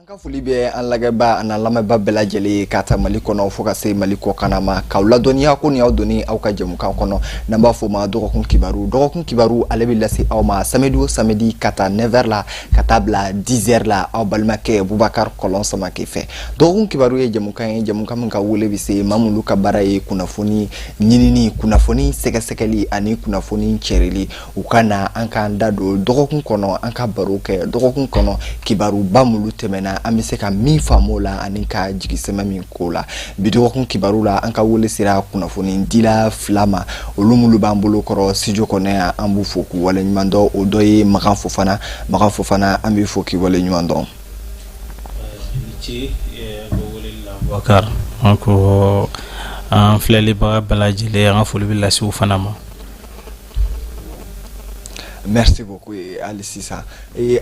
An ka foli bɛ an lajɛba ani lamɛnba bɛɛ lajɛlen ye, ka ta Mali kɔnɔ fo ka se Mali kɔkanna ma, k'aw ladɔnniya ko nin y'aw donni aw ka jɛmukan kɔnɔ n'an b'a fɔ o ma dɔgɔkun kibaru. Dɔgɔkun kibaru, ale bɛ lase aw ma samedi o samedi, ka taa 9h la ka taa bila 10h la, aw balimakɛ Bubakar Kɔlɔn Samake fɛ. Dɔgɔkun kibaru ye jɛmukan ye, jɛmukan min ka wele bɛ se maa minnu ka baara ye kunnafoni ɲinini, kunnafoni sɛgɛsɛgɛli ani kunnafoni cɛrili. U ka na an k'an da don dɔgɔkun kɔnɔ, an ka baro kɛ dɔgɔkun kɔnɔ kibaruba minnu tɛmɛna, an bɛ se ka min faamu o la ani ka jigisɛmɛ min k'o la. Bi dɔgɔkun kibaru la, an ka wele sera kunnafoni dila fila ma, olu minnu b'an bolo kɔrɔ studio kɔnɔ yan. An b'u fo k'u waleɲuman dɔn. O dɔ ye Makan Fofana. Makan Fofana, an b'i fo k'i waleɲuman dɔn. Ci Bubakar, ko an filɛlibaga bɛɛ lajɛlen, an ka foli bɛ lase u fana ma. Merci beaucoup. Hali sisan,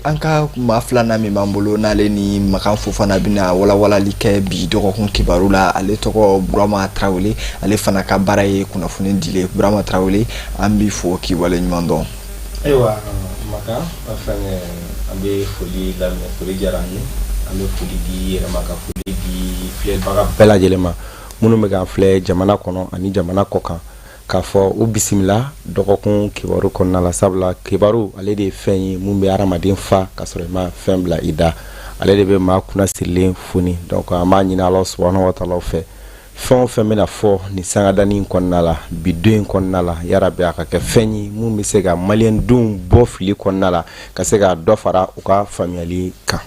an ka maa filanan min b'an bolo, n'ale ni Makan Fofana bɛna walawalali kɛ bi dɔgɔkun kibaru la, ale tɔgɔ Burama Tarawele. Ale fana ka baara ye kunnafoni dili. Burama Tarawele, an b'i fo k'i waleɲuman dɔn. Ayiwa Makan, fɛn, an bɛ foli laminɛ. Foli diyara an ye. An bɛ foli di yɛrɛ ma, ka foli di filɛbaga bɛɛ lajɛlen ma minnu bɛ k'an filɛ jamana kɔnɔ ani jamana kɔ kan, k'a fɔ u bisimila dɔgɔkun kibaru kɔnɔna la. Sabula kibaru, ale de ye fɛn ye mun bɛ hadamaden fa ka sɔrɔ i ma fɛn bila i da. Ale de bɛ maa kunna sirilen foni. Donc an b'a ɲini Ala subahana wa taala fɛ, fɛn o fɛn bɛna fɔ nin sangadanin kɔnɔna la, bi don in kɔnɔna la, yarabi a ka kɛ fɛn ye mun bɛ se ka maliyɛndenw bɔ fili kɔnɔna la, ka se ka dɔ fara u ka faamuyali kan.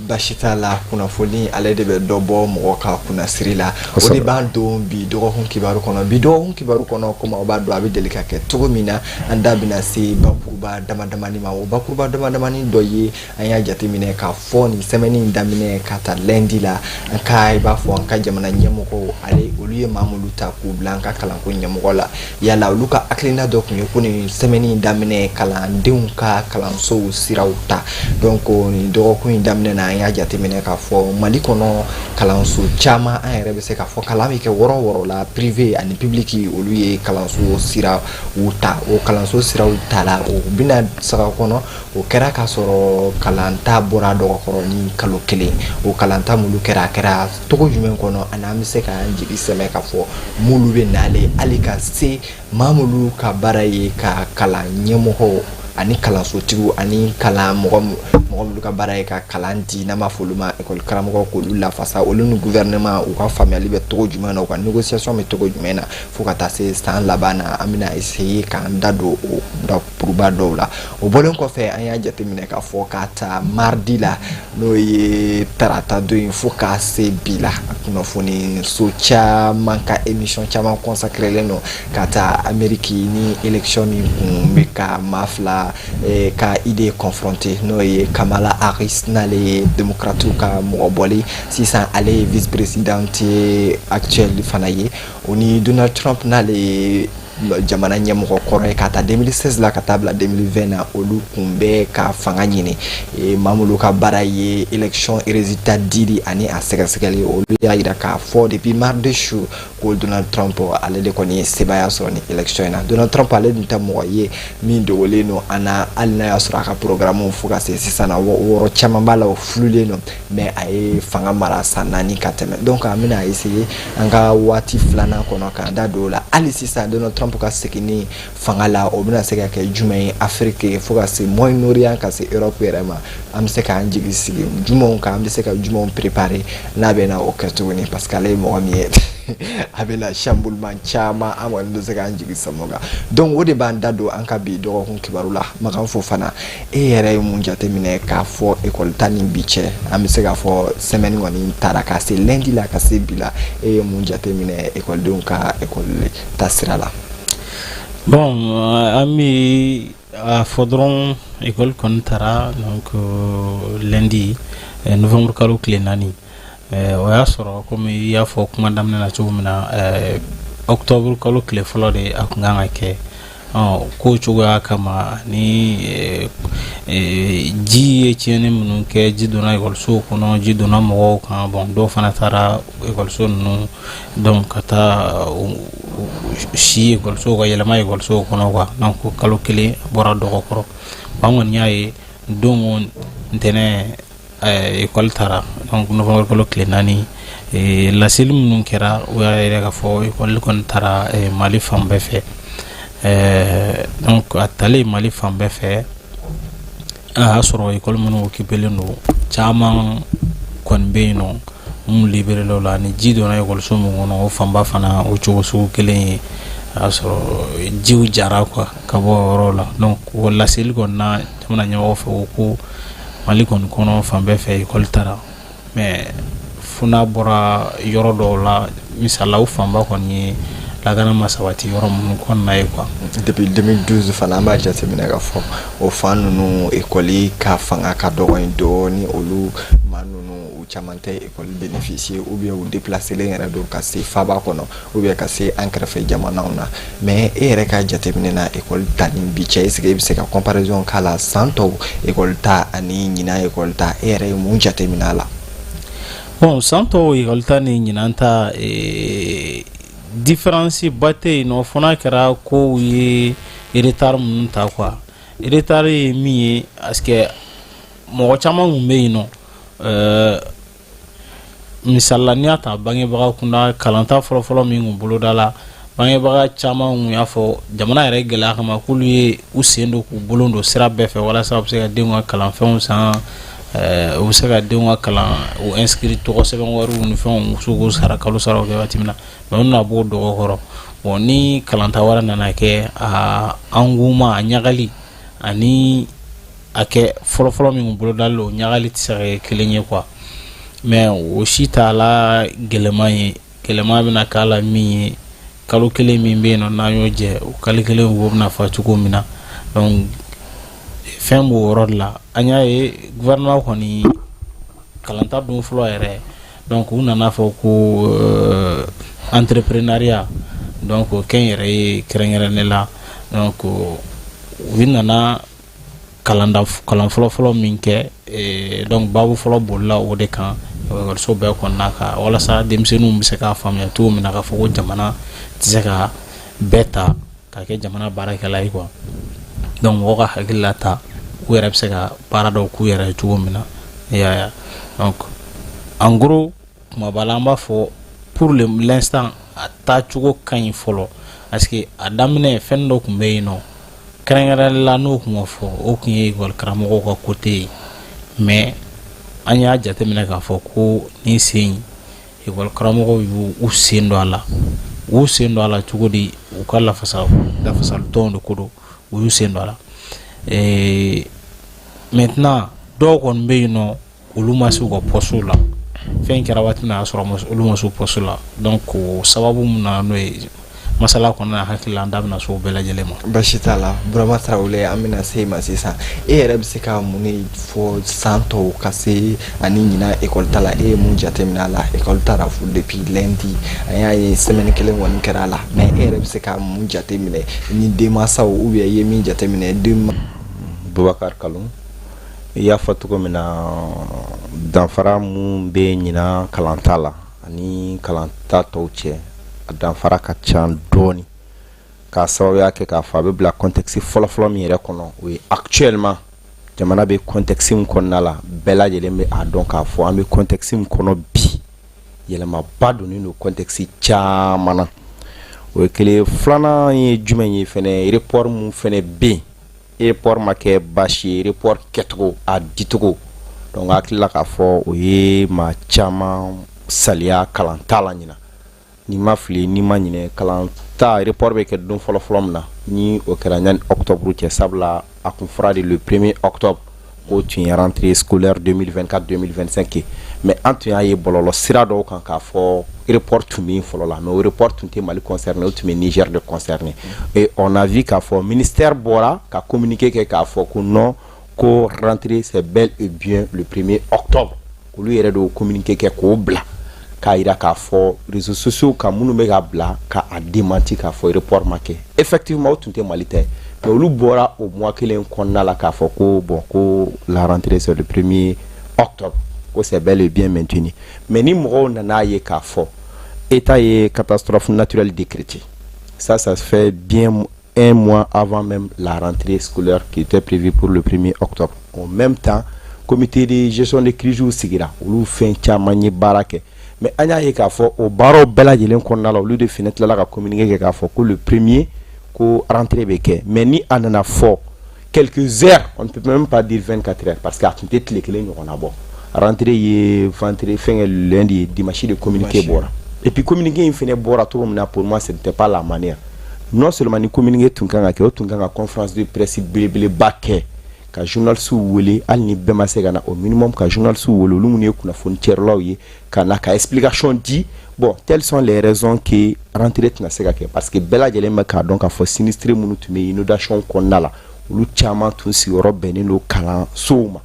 Basi t'a la. Kunnafoni, ale de bɛ dɔ bɔ mɔgɔ ka kunnasiri la. O de b'an don bi dɔgɔkun kibaru kɔnɔ. Bi dɔgɔkun kibaru kɔnɔ, komi aw b'a dɔn a bɛ deli ka kɛ cogo min na, an da bɛna se bakuruba dama damani ma. O bakuruba dama damani dɔ ye, an y'a jateminɛ k'a fɔ nin semaine in daminɛ, ka ta lundi la, an ka, i b'a fɔ an ka jamana ɲɛmɔgɔw, ale olu ye maa minnu ta k'u bila an ka kalanko ɲɛmɔgɔ la, yala olu ka hakilina dɔ tun ye ko nin semaine in daminɛ, kalandenw ka kalansow siraw ta. Donc nin dɔgɔkun in daminɛ na, an y'a jateminɛ k'a fɔ Mali kɔnɔ, kalanso caman, an yɛrɛ bɛ se k'a fɔ kalan bɛ kɛ wɔɔrɔ wɔɔrɔ la, privé ani public, olu ye kalanso siraw ta. O kalanso siraw ta la, o bɛna saga kɔnɔ, o kɛra k'a sɔrɔ kalanta bɔra dɔgɔkɔrɔ ni kalo kelen. O kalanta minnu kɛra, a kɛra togo jumɛn kɔnɔ, ani an bɛ se k'an jigi sɛmɛ k'a fɔ m'olu bɛ nalen, hali ka se maa minnu ka baara ye ka kalan ɲɛmɔgɔw ani kalansotigiw ani kalan mɔgɔ mɔgɔ minnu ka baara ye ka kalan di, n'an b'a fɔ olu ma ekɔli karamɔgɔ, k'olu lafasa, olu ni gouvernement u ka faamuyali bɛ togo jumɛn na, u ka négociation bɛ togo jumɛn na, fo ka taa se san laban na, an bɛna essayer k'an da don o bakuruba dɔw la. O bɔlen kɔfɛ, an y'a jateminɛ k'a fɔ k'a ta mardi la, n'o ye tarata don ye, fo k'a se bi la, kunnafoni so caman ka émission caman consacrélen don ka taa Amérique ni élection min kun bɛ ka maa fila ka idée confronter, n'o ye Kamala Harris, n'ale ye démocrate ka mɔgɔ bɔlen sisan, ale ye vice présidente actuel fana ye, o ni Donald Trump, n'ale ye jamana ɲɛmɔgɔ kɔrɔ ye ka taa 2016 la ka taa bila 2020 na, olu kun bɛ ka fanga ɲini. Maa minnu ka baara ye élection résultat dili ani a sɛgɛsɛgɛli, olu y'a yira k'a fɔ depuis mardi su ko Donald Trump, ale de kɔni ye sebaaya sɔrɔ ni élection in na. Donald Trump, ale dun tɛ mɔgɔ ye min dogolen don an na, hali n'a y'a sɔrɔ a ka programme fo ka se sisan na, wɔɔrɔ caman b'a la, o fululen don, mais a ye fanga mara san 4 ka tɛmɛ. Donc an bɛna essayer an ka waati filanan kɔnɔ k'an da don o la. Hali sisan, Donald Trump ka seginni fanga la, o bɛna se ka kɛ jumɛn ye Afrique, fo ka se Moyen-Orient, ka se Europe yɛrɛ ma? An bɛ se k'an jigi sigi jumɛnw kan? An bɛ se ka jumɛnw préparer n'a bɛ na o kɛ tuguni? Parce que ale ye mɔgɔ min ye, a bɛ na chamboulement caman, an kɔni bɛ se k'an jigi sɛmɛ o kan. Donc o de b'an da don an ka bi dɔgɔkun kibaru la. Makan Fofana, e yɛrɛ ye mun jateminɛ k'a fɔ ekɔli ta ni bi cɛ? An bɛ se k'a fɔ semaine kɔni taara ka se lundi la ka se bi la, e ye mun jateminɛ ekɔlidenw ka ekɔli ta sira la? Bon, an bɛ a fɔ dɔrɔn, ekɔli kɔni taara donc lundi, novembre kalo tile 4. O y'a sɔrɔ, komi i y'a fɔ kuma daminɛ na cogo min na, octobre kalo tile fɔlɔ de a kun kan ka kɛ. Ko cogoya kama ni ji ye tiɲɛni minnu kɛ, ji donna ekɔlisow kɔnɔ, ji donna mɔgɔw kan. Bon, dɔw fana taara ekɔliso ninnu, donc ka taa si ekɔlisow ka yɛlɛma ekɔlisow kɔnɔ quoi. Donc kalo kelen bɔra dɔgɔkɔrɔ. An kɔni y'a ye don ntɛnɛn. école taara, donc novembre kalo tile 4, laseli minnu kɛra, o y'a yira k'a fɔ école kɔni taara Mali fan bɛɛ fɛ. Donc a talen Mali fan bɛɛ fɛ, a y'a sɔrɔ école minnu occupélen don, caman kɔni bɛ yen nɔ minnu libéré o la. Ni ji donna ekɔliso min kɔnɔ, o fanba fana o cogo sugu kelen ye, a y'a sɔrɔ jiw jara quoi ka bɔ o yɔrɔ la. Donc o laseli kɔni na, jamana ɲɛmɔgɔ fɛ, o ko Mali kɔni kɔnɔ fan bɛɛ fɛ école taara, mais fo n'a bɔra yɔrɔ dɔw la, misala o fanba kɔni ye lakana ma sabati yɔrɔ minnu kɔnɔna ye quoi. Depuis 2012 fana, an b'a jateminɛ k'a fɔ o fan ninnu, école ka fanga ka dɔgɔ yen dɔɔni. Olu maa ninnu, u caman tɛ école bénéficier ou bien u déplacelen yɛrɛ don ka se faaba kɔnɔ ou bien ka se an kɛrɛfɛ jamanaw na. Mais e yɛrɛ ka jateminɛ na, école ta ni bi cɛ, est ce que e bɛ se ka comparaison k'a la, san tɔw école ta ani ɲinan école ta, e yɛrɛ ye mun jateminɛ a la? Bon, san tɔw école ta ni ɲinan ta, différence ba tɛ yen nɔ, fo n'a kɛra kow ye retard minnu ta quoi. Retard ye min ye, parce que mɔgɔ caman kun bɛ yen nɔ, misali la, n'i y'a ta bangebaga kunda, kalanta fɔlɔfɔlɔ min kun boloda la, bangebaga caman kun y'a fɔ jamana yɛrɛ gɛlɛya kama k'olu ye u sen don k'u bolo don sira bɛɛ fɛ walasa u bɛ se ka denw ka kalanfɛnw san, u bɛ se ka denw ka kalan u inscrit, tɔgɔ sɛbɛn wariw ni fɛnw, u se k'u sara kalo saraw kɛ waati min na. Mais u nana bɔ o dɔgɔ kɔrɔ. Bon, ni kalanta wɛrɛ nana kɛ, a engouement, a ɲagali ani a kɛ fɔlɔfɔlɔ min kun bolodalen don, o ɲagali tɛ se ka kɛ kelen ye quoi. Mais o si t'a la gɛlɛman ye. Gɛlɛman bɛna k'a la min ye, kalo kelen min bɛ yen nɔ, n'an y'o jɛ, o kalo kelen wo bɛna fa cogo min na. Donc fɛn b'o yɔrɔ de la. An y'a ye gouvernement kɔni, kalanta don fɔlɔ yɛrɛ, donc u nana fɔ ko entrepreneuriat, donc o kɛ n yɛrɛ ye kɛrɛnkɛrɛnnen la. Donc u nana kalanda kalan fɔlɔ-fɔlɔ min kɛ, donc baabu fɔlɔ bolila o de kan ekɔliso bɛɛ kɔnɔna kan, walasa denmisɛnninw bɛ se k'a faamuya cogo min na k'a fɔ ko jamana tɛ se ka bɛɛ ta ka kɛ jamana baarakɛla ye quoi. Donc mɔgɔw ka hakili la ta, u yɛrɛ bɛ se ka baara dɔw k'u yɛrɛ ye cogo min na, i y'a ye. Donc en gros, kumaba la, an b'a fɔ pour l'instant a taacogo ka ɲi fɔlɔ, parce que a daminɛ fɛn dɔ tun bɛ yen nɔ kɛrɛnkɛrɛnnenya la, n'o tun ma fɔ, o tun ye ekɔli karamɔgɔw ka côté ye. Mais an y'a jateminɛ k'a fɔ ko nin sen ekɔli karamɔgɔw y'u u sen don a la. U sen don a la cogo di? U ka lafasa lafasalitɔnw de ko don, u y'u sen don a la. Maintenant dɔw kɔni bɛ yen nɔ, olu ma se u ka poste la. Fɛn kɛra waati min na, a y'a sɔrɔ olu ma se u poste la. Donc o sababu mun nana n'o ye, masala kɔnɔna, hakili la an da bɛna se o bɛɛ lajɛlen ma. Basi t'a la. Burama Tarawele, an bɛna se ma sisan. E yɛrɛ bɛ se ka mun de fɔ san tɔw ka se ani ɲinan école ta la? E ye mun jateminɛ a la? École taara fo depuis lundi, an y'a ye semaine kelen kɔni kɛra a la, mais e yɛrɛ bɛ se ka mun jateminɛ ni denmansaw ou bien i ye min jateminɛ den? Bubakar Kalum, i y'a fɔ cogo min na, danfara mun bɛ ɲinan kalanta la ani kalanta tɔw cɛ, a danfara ka ca dɔɔni, k'a sababuya kɛ k'a fɔ a bɛ bila contexte fɔlɔfɔlɔ min yɛrɛ kɔnɔ, o ye actuellement jamana bɛ contexte min kɔnɔna la. Bɛɛ lajɛlen bɛ a dɔn k'a fɔ an bɛ contexte min kɔnɔ bi, yɛlɛmaba donnen don contexte caman na. O ye kelen. Filanan ye jumɛn ye fɛnɛ? Report mun fɛnɛ bɛ yen, report ma kɛ baasi ye, report kɛcogo, a dicogo. Donc hakili la k'a fɔ o ye maa caman saliya kalanta la ɲina. N'i ma fili, n'i ma ɲinɛ, kalanta report bɛ kɛ don fɔlɔfɔlɔ min na, ni o kɛra yanni octobre cɛ, sabula a kun fɔra de le 1er octobre k'o tun ye rentrée scolaire 2024 2025 ye. Mais an tun y'a ye bɔlɔlɔ sira dɔw kan k'a fɔ report tun bɛ yen fɔlɔ la, mais o report tun tɛ Mali concerné, o tun bɛ Niger de concerné. Et on a vu k'a fɔ ministère bɔra ka communiqué kɛ k'a fɔ ko non, ko rentrée, c'est bel et bien le 1er octobre. Olu yɛrɛ de y'o communiqué kɛ k'o bila, k'a yira k'a fɔ réseaux sociaux kan, minnu bɛ ka bila ka a démenti k'a fɔ report ma kɛ, effectivement o tun tɛ Mali ta ye, mais olu bɔra o mois kelen kɔnɔna la k'a fɔ ko bon, ko la rentrée, c'est le 1er octobre, ko c'est bel et bien maintenu. Mais ni mɔgɔw nana ye k'a fɔ État ye catastrophe naturelle décrétée, ça se fait bien un mois avant même la rentrée scolaire qui était prévue pour le 1er octobre. En même temps, Comité de gestion de crise sigira, olu fɛn caman ye baara kɛ. Mais an y'a ye k'a fɔ o baaraw bɛɛ lajɛlen kɔnɔna la, olu de fana tilala ka communiqué kɛ k'a fɔ ko le premier, ko rentrée bɛ kɛ. Mais ni a nana fɔ quelques heures, on ne peut même pas dire 24 heures, parce que a tun tɛ tile kelen ɲɔgɔnna bɔ. Rentrée ye vendredi, fɛnkɛ, lundi, dimanche de communiqué bɔra. Et puis communiqué in fana bɔra cogo min na, pour moi ce n'était pas la manière. Non seulement ni communiqué tun kan ka kɛ, o tun kan ka conférence de presse belebeleba kɛ, ka journalistes wele, hali ni bɛɛ ma se ka na, au minimum ka journalistes wele, olu minnu ye kunnafoni cɛrɛlaw ye, ka na ka explication di. Bon, telles sont les raisons que rentrée tɛna se ka kɛ, parce que bɛɛ lajɛlen bɛ k'a dɔn k'a fɔ sinistrés minnu tun bɛ inondation kɔnɔna la, olu caman tun sigiyɔrɔ bɛnnen don kalansow ma.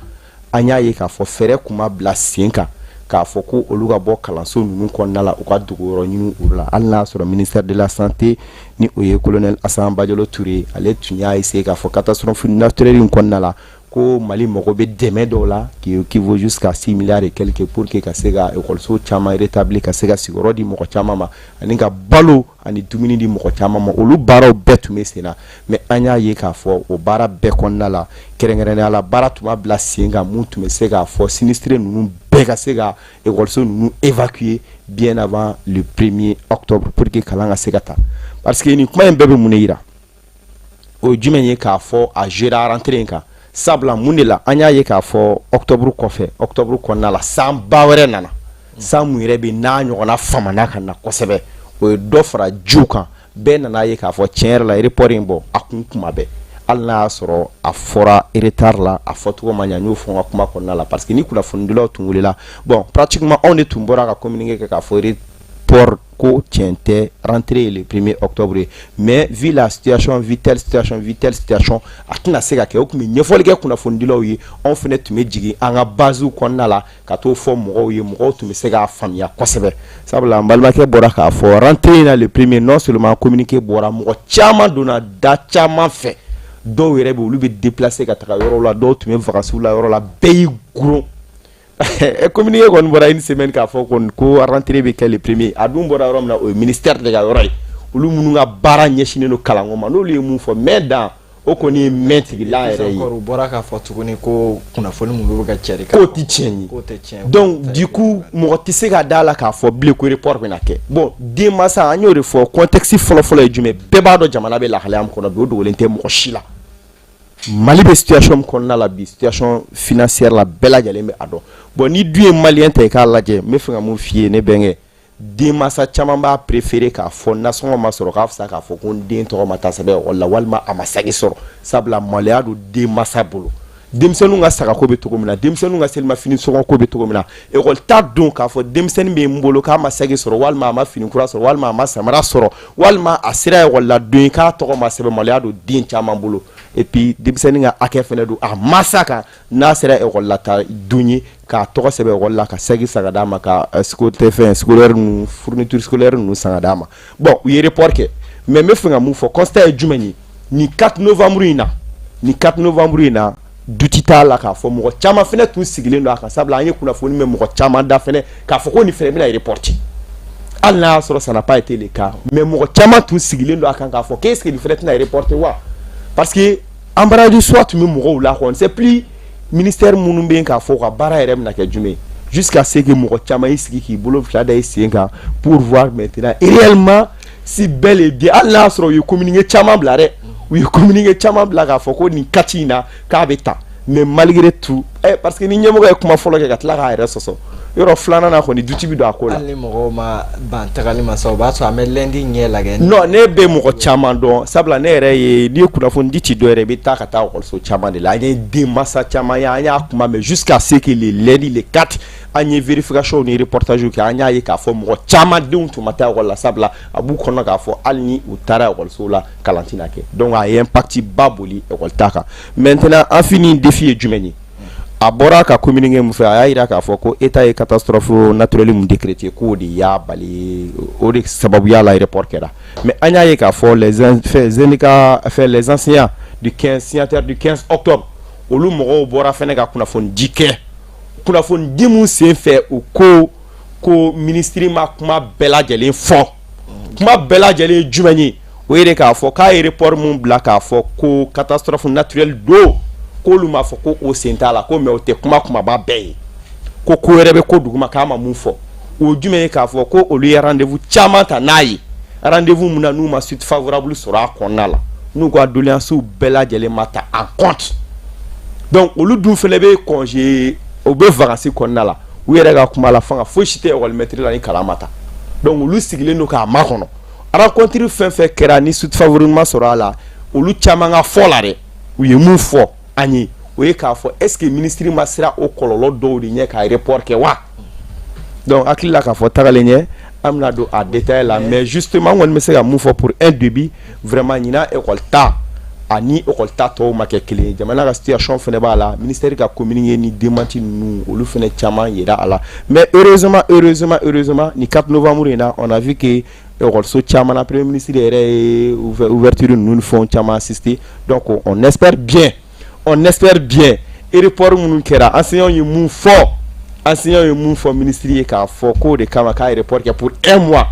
An y'a ye k'a fɔ fɛɛrɛ tun ma bila sen kan k'a fɔ ko olu ka bɔ kalanso ninnu kɔnɔna la, u ka dogoyɔrɔ ɲini olu la, hali n'a y'a sɔrɔ ministère de la Santé, ni o ye colonel Asan Bajalo Ture, ale tun y'a essayé k'a fɔ catastrophe naturelle in kɔnɔna la, ko Mali mago bɛ dɛmɛ dɔw la qui vaut jusqu'à 6 milliards et quelques, pour que ka se ka ekɔliso caman rétablir, ka se ka sigiyɔrɔ di mɔgɔ caman ma, ani ka balo ani dumuni di mɔgɔ caman ma. Olu baaraw bɛɛ tun bɛ sen na. Mais an y'a ye k'a fɔ o baara bɛɛ kɔnɔna la, kɛrɛnkɛrɛnnenya la, baara tun ma bila sen kan mun tun bɛ se k'a fɔ sinistrés ninnu bɛɛ ka se ka ekɔliso ninnu évacuer bien avant le 1er octobre, pour que kalan ka se ka ta. Parce que nin kuma in bɛɛ bɛ mun de yira? O ye jumɛn ye? K'a fɔ a jouera rentrée in kan. Sabula mun de la, an y'a ye k'a fɔ octobre kɔfɛ, octobre kɔnɔna la, sanba wɛrɛ nana, san mun yɛrɛ bɛ n'a ɲɔgɔnna famana ka na kosɛbɛ, o ye dɔ fara jiw kan. Bɛɛ nana ye k'a fɔ tiɲɛ yɛrɛ la, report in bɔ a kun kuma bɛɛ, hali n'a y'a sɔrɔ a fɔra retard la, a fɔcogo ma ɲa. N y'o fɔ n ka kuma kɔnɔna la, parce que ni kunnafonidilaw tun welela, bon, pratiquement anw de tun bɔra ka communiqué kɛ k'a fɔ report ko tiɲɛ tɛ, rentrée le 1er octobre, mais vu la situation, vu telle situation, vu telle situation, a tɛna se ka kɛ. O tun bɛ ɲɛfɔli kɛ kunnafonidilaw ye. Anw fana tun bɛ jigin an ka base kɔnɔna la ka t'o fɔ mɔgɔw ye, mɔgɔw tun bɛ se k'a faamuya kosɛbɛ. Sabula n balimakɛ bɔra k'a fɔ rentrée in na, le premier, non seulement communiqué bɔra, mɔgɔ caman donna da caman fɛ, dɔw yɛrɛ bɛ, olu bɛ déplacer ka taga yɔrɔ la, dɔw tun bɛ vacances la yɔrɔ la, bɛɛ y'i goron. Communiqué kɔni bɔra une semaine k'a fɔ kɔni ko rentrée bɛ kɛ le premier. A dun bɔra yɔrɔ min na, o ye ministère de ka yɔrɔ ye, olu minnu ka baara ɲɛsinnen don kalanko ma, n'olu ye mun fɔ, mɛ dan o kɔni ye mɛn tigila yɛrɛ ye. U bɔra k'a fɔ tuguni ko kunnafoni minnu bɛ ka cari, k'o tɛ tiɲɛ ye. K'o tɛ tiɲɛ. Donc du coup, mɔgɔ tɛ se ka da la k'a fɔ bilen ko report bɛna kɛ. Bon, denmansa, an y'o de fɔ, contexte fɔlɔ-fɔlɔ ye jumɛn? Bɛɛ b'a dɔn jamana bɛ lahalaya min kɔnɔ bi, o dogolen tɛ mɔgɔ si la. Mali bɛ situation min kɔnɔna la bi, situation financière la, bɛɛ lajɛlen bɛ a dɔn. Bon, ni dun ye malien ta i k'a lajɛ, n bɛ fɛ ka mun f'i ye, ne bɛnkɛ, denmansa caman b'a préférer k'a fɔ nasɔngɔ ma sɔrɔ k'a fisa k'a fɔ ko n den tɔgɔ ma taa sɛbɛn ekɔli la, walima a ma saki sɔrɔ. Sabula maloya don denmansa bolo. Denmisɛnninw ka sagako bɛ cogo min na, denmisɛnninw ka selimafini sɔngɔ ko bɛ cogo min na, ekɔli t'a don k'a fɔ denmisɛnnin bɛ n bolo k'a ma saki sɔrɔ, walima a ma fini kura sɔrɔ, walima a ma samara sɔrɔ, walima a sera ekɔli la don k'a tɔgɔ ma sɛbɛn. Maloya don den caman bolo. Et puis denmisɛnnin ka hakɛ fɛnɛ don a mansa kan, n'a sera ekɔli la ta don ye, k'a tɔgɔ sɛbɛn ekɔli la, ka saki san ka d'a ma, ka fɛn scolaire ninnu, fourniture scolaire ninnu san ka d'a ma. Bon, u ye report kɛ, mais n bɛ fɛ ka mun fɔ? Constat ye jumɛn ye nin 4 novembre in na? Nin 4 novembre in na, doute t'a la k'a fɔ mɔgɔ caman fɛnɛ tun sigilen don a kan, sabula an ye kunnafoni mɛn mɔgɔ caman da fɛnɛ k'a fɔ ko nin fɛnɛ bɛna reporter, hali n'a y'a sɔrɔ ça n'a pas été le cas. Mais mɔgɔ caman tun sigilen don a kan k'a fɔ qu'est-ce que nin fɛnɛ tɛna reporter wa? Parce que embarras du choix tun bɛ mɔgɔw la quoi. On ne sait plus ministère minnu bɛ yen k'a fɔ u ka baara yɛrɛ bɛna kɛ jumɛn ye, jusqu'à ce que mɔgɔ caman y'i sigi k'i bolo fila da i sen kan pour voir maintenant réellement si bel et bien. Hali n'a y'a sɔrɔ u ye communiqué caman bila dɛ, u ye communiqué caman bila k'a fɔ ko nin kati in na k'a bɛ ta, mais malgré tout, parce que ni ɲɛmɔgɔ ye kuma fɔlɔ kɛ ka tila k'a yɛrɛ sɔsɔ, yɔrɔ filanan na kɔni, doute bɛ don a ko la. Hali ni mɔgɔw ma ban tagali ma sa, o b'a sɔrɔ an bɛ lundi ɲɛ lajɛ. Non, ne bɛ mɔgɔ caman dɔn, sabula ne yɛrɛ ye, n'i ye kunnafoni di ci dɔ yɛrɛ, i bɛ taa ka taa ekɔliso caman de la. An ye denmansa caman ye, an y'a kuma mɛn jusqu'à ce que le lundi le 4, an ye vérification ni reportage kɛ, an y'a ye k'a fɔ mɔgɔ caman denw tun ma taa ekɔli la, sabula a b'u kɔnɔ k'a fɔ hali ni u taara ekɔliso la, kalan tɛna kɛ. Donc a ye impact ba boli ekɔli ta kan. Maintenant, an fini défi ye jumɛn ye? A bɔra ka communiqué mun fɛ, a y'a jira k'a fɔ ko État ye catastrophe naturelle mun décrété, k'o de y'a bali, o de sababuya la report kɛra. Mais an y'a ye k'a fɔ les syndicats, enfin les enseignants du 15, signataires du 15 octobre, olu mɔgɔw bɔra fɛnɛ ka kunnafoni di kɛ. Kunnafoni di mun sen fɛ, u ko ko ministre ma kuma bɛɛ lajɛlen fɔ. Kuma bɛɛ lajɛlen ye jumɛn ye? O ye de k'a fɔ k'a ye report mun bila k'a fɔ ko catastrophe naturelle don, K'olu m'a fɔ ko o sen t'a la ko, mais o tɛ kuma kumaba bɛɛ ye, ko ko wɛrɛ bɛ ko duguma k'a ma mun fɔ. O ye jumɛn ye? K'a fɔ ko olu ye rendez-vous caman ta n'a ye, rendez-vous mun na n'u ma suite favorable sɔrɔ a kɔnɔna la, n'u ka doléances bɛɛ lajɛlen ma ta en compte. Donc olu dun fana bɛ congé, o bɛ vacances kɔnɔna la. U yɛrɛ ka kuma la, fanga foyi si tɛ école maître la ni kalan ma ta. Donc olu sigilen don k'a makɔnɔ. Rencontre fɛn fɛn kɛra ni suite favorable ma sɔrɔ a la, olu caman ka fɔ la dɛ, u ye mun fɔ an ye, o ye k'a fɔ est ce que ministre ma siran o kɔlɔlɔ dɔw de ɲɛ ka report kɛ wa? Donc hakili la k'a fɔ tagalen ɲɛ, an bɛna don a détail la. Mais justement, an kɔni bɛ se ka mun fɔ pour un début, vraiment, ɲinan école ta ani école ta tɔw ma kɛ kelen ye. Jamana ka situation fana b'a la, ministère ka communiqué ni démenti ninnu, olu fana caman yira a la. Mais heureusement, heureusement, heureusement, ni 4 novembre in na, on a vu que école caman na, premier ministre yɛrɛ ye ouverture ninnu ni fɛnw caman assister. Donc on espère bien, on espère bien, report minnu kɛra, enseignants ye mun fɔ, enseignants ye mun fɔ ministre ye, k'a fɔ k'o de kama k'a report kɛ pour un mois,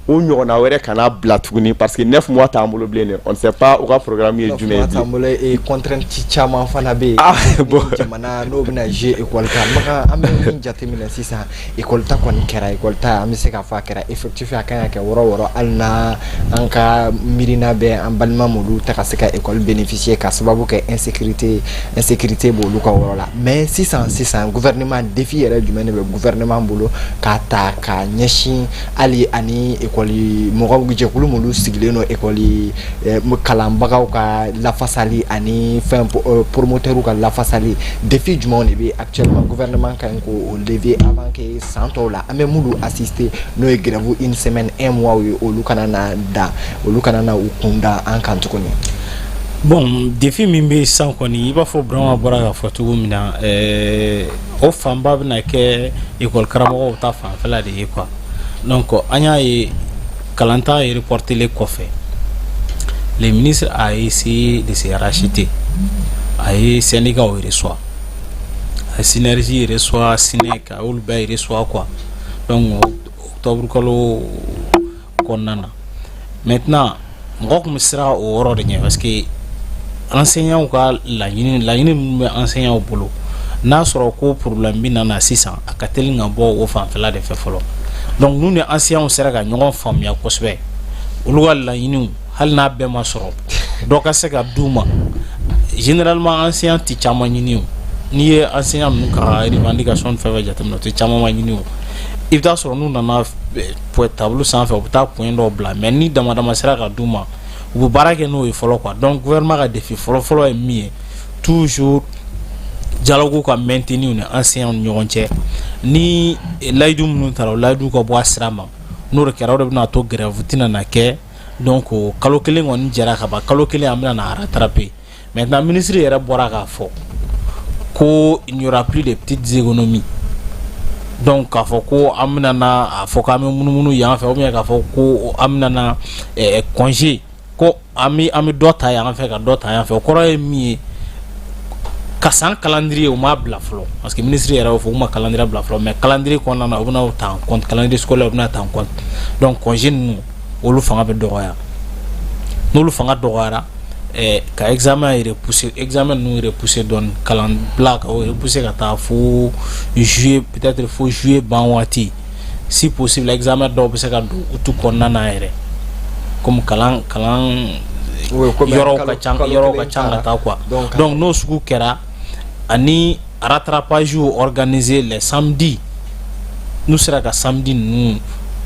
o ɲɔgɔnna wɛrɛ kana bila tuguni, parce que 9 mois t'an bolo bilen dɛ. On ne sait pas u ka programme ye jumɛn ye. T'an bolo et contrainte caman fana bɛ yen. Ah bon. Jamana n'o bɛna jouer école kan. Makan, an bɛ min jateminɛ sisan, école ta kɔni kɛra, école ta, an bɛ se k'a fɔ a kɛra effectif, a kan ka kɛ 6 6. Hali n'a an ka miirina bɛ an balima m'olu ta ka se ka école bénéficier ka sababu kɛ insécurité b'olu ka yɔrɔ la. Mais sisan sisan, gouvernement, défi yɛrɛ jumɛn de bɛ gouvernement bolo k'a ta k'a ɲɛsin hali ani école mɔgɔw, jɛkulu m'olu sigilen don école kalanbagaw ka lafasali ani fɛn promoteur ka lafasali? Défi jumɛnw de bɛ actuellement gouvernement ka ɲi k'o lever avant que san tɔw la an bɛ minnu assister, n'o ye grève une semaine, un mois ye, olu kana na da, olu kana na u kun da an kan tuguni? Bon, défi min bɛ sisan kɔni, i b'a fɔ Burama bɔra k'a fɔ cogo min na, o fanba bɛna kɛ école karamɔgɔw ta fanfɛla de ye quoi. Donc an y'a ye, kalanta reportelen kɔfɛ, le ministre a essayé de se racheter. A ye syndicat reçoit, a ye Synergie reçoit, SYNEC, a y'olu bɛɛ reçoit quoi. Donc octobre kalo kɔnɔna na, maintenant mɔgɔ tun bɛ siran o yɔrɔ de ɲɛ, parce que enseignants ka laɲini, laɲini min bɛ enseignants bolo, n'a sɔrɔ ko problème bɛ na sisan, a ka teli ka bɔ o fanfɛla de fɛ fɔlɔ. Donc n'u ni enseignants sera ka ɲɔgɔn faamuya kosɛbɛ, olu ka laɲiniw, hali n'a bɛɛ ma sɔrɔ, dɔ ka se ka d'u ma. Généralement, enseignant tɛ caman ɲini. O n'i ye enseignant ninnu ka revendication fɛn fɛn jateminɛ, o tɛ caman ma ɲini. O i bɛ taa sɔrɔ n'u nana tableau sanfɛ, u bɛ taa point dɔw bila, mais ni dama dama sera ka d'u ma, u bɛ baara kɛ n'o ye fɔlɔ quoi. Donc gouvernement ka défi fɔlɔ fɔlɔ ye min ye, toujours dialogue ka maintenir ni enseignants ni ɲɔgɔn cɛ, ni layidu minnu taara, o layidu ka bɔ a sira ma. N'o de kɛra, o de bɛna to grève tɛna na kɛ. Donc kalo kelen kɔni jɛra ka ban, kalo kelen an bɛna na rattraper. Maintenant, ministre yɛrɛ bɔra k'a fɔ ko il n'y aura plus de petites économies. Donc k'a fɔ ko an bɛna na a fɔ k'an bɛ munumunu yan fɛ, ou bien k'a fɔ ko an bɛna na congé, ko an bɛ dɔ ta yan fɛ ka dɔ ta yan fɛ, o kɔrɔ ye min ye, ka san calendrier, u m'a bila fɔlɔ, parce que ministre yɛrɛ y'o fɔ, u ma calendrier bila fɔlɔ. Mais calendrier kɔnɔna na, u bɛna ta en compte, calendrier scolaire, u bɛna ta en compte. Donc congé ninnu, olu fanga bɛ dɔgɔya. N'olu fanga dɔgɔyara, ka examen repousser, examen ninnu repousser dɔɔni, kalan bila ka o repousser ka taa fo juillet, peut-être fo juillet ban waati si possible. Examen dɔw bɛ se ka don août kɔnɔna na yɛrɛ, comme kalan yɔrɔw ka ca, yɔrɔw ka ca ka taa quoi. Donc n'o sugu kɛra, ani rattrapage organiser les samedis, n'u sera ka samedi ninnu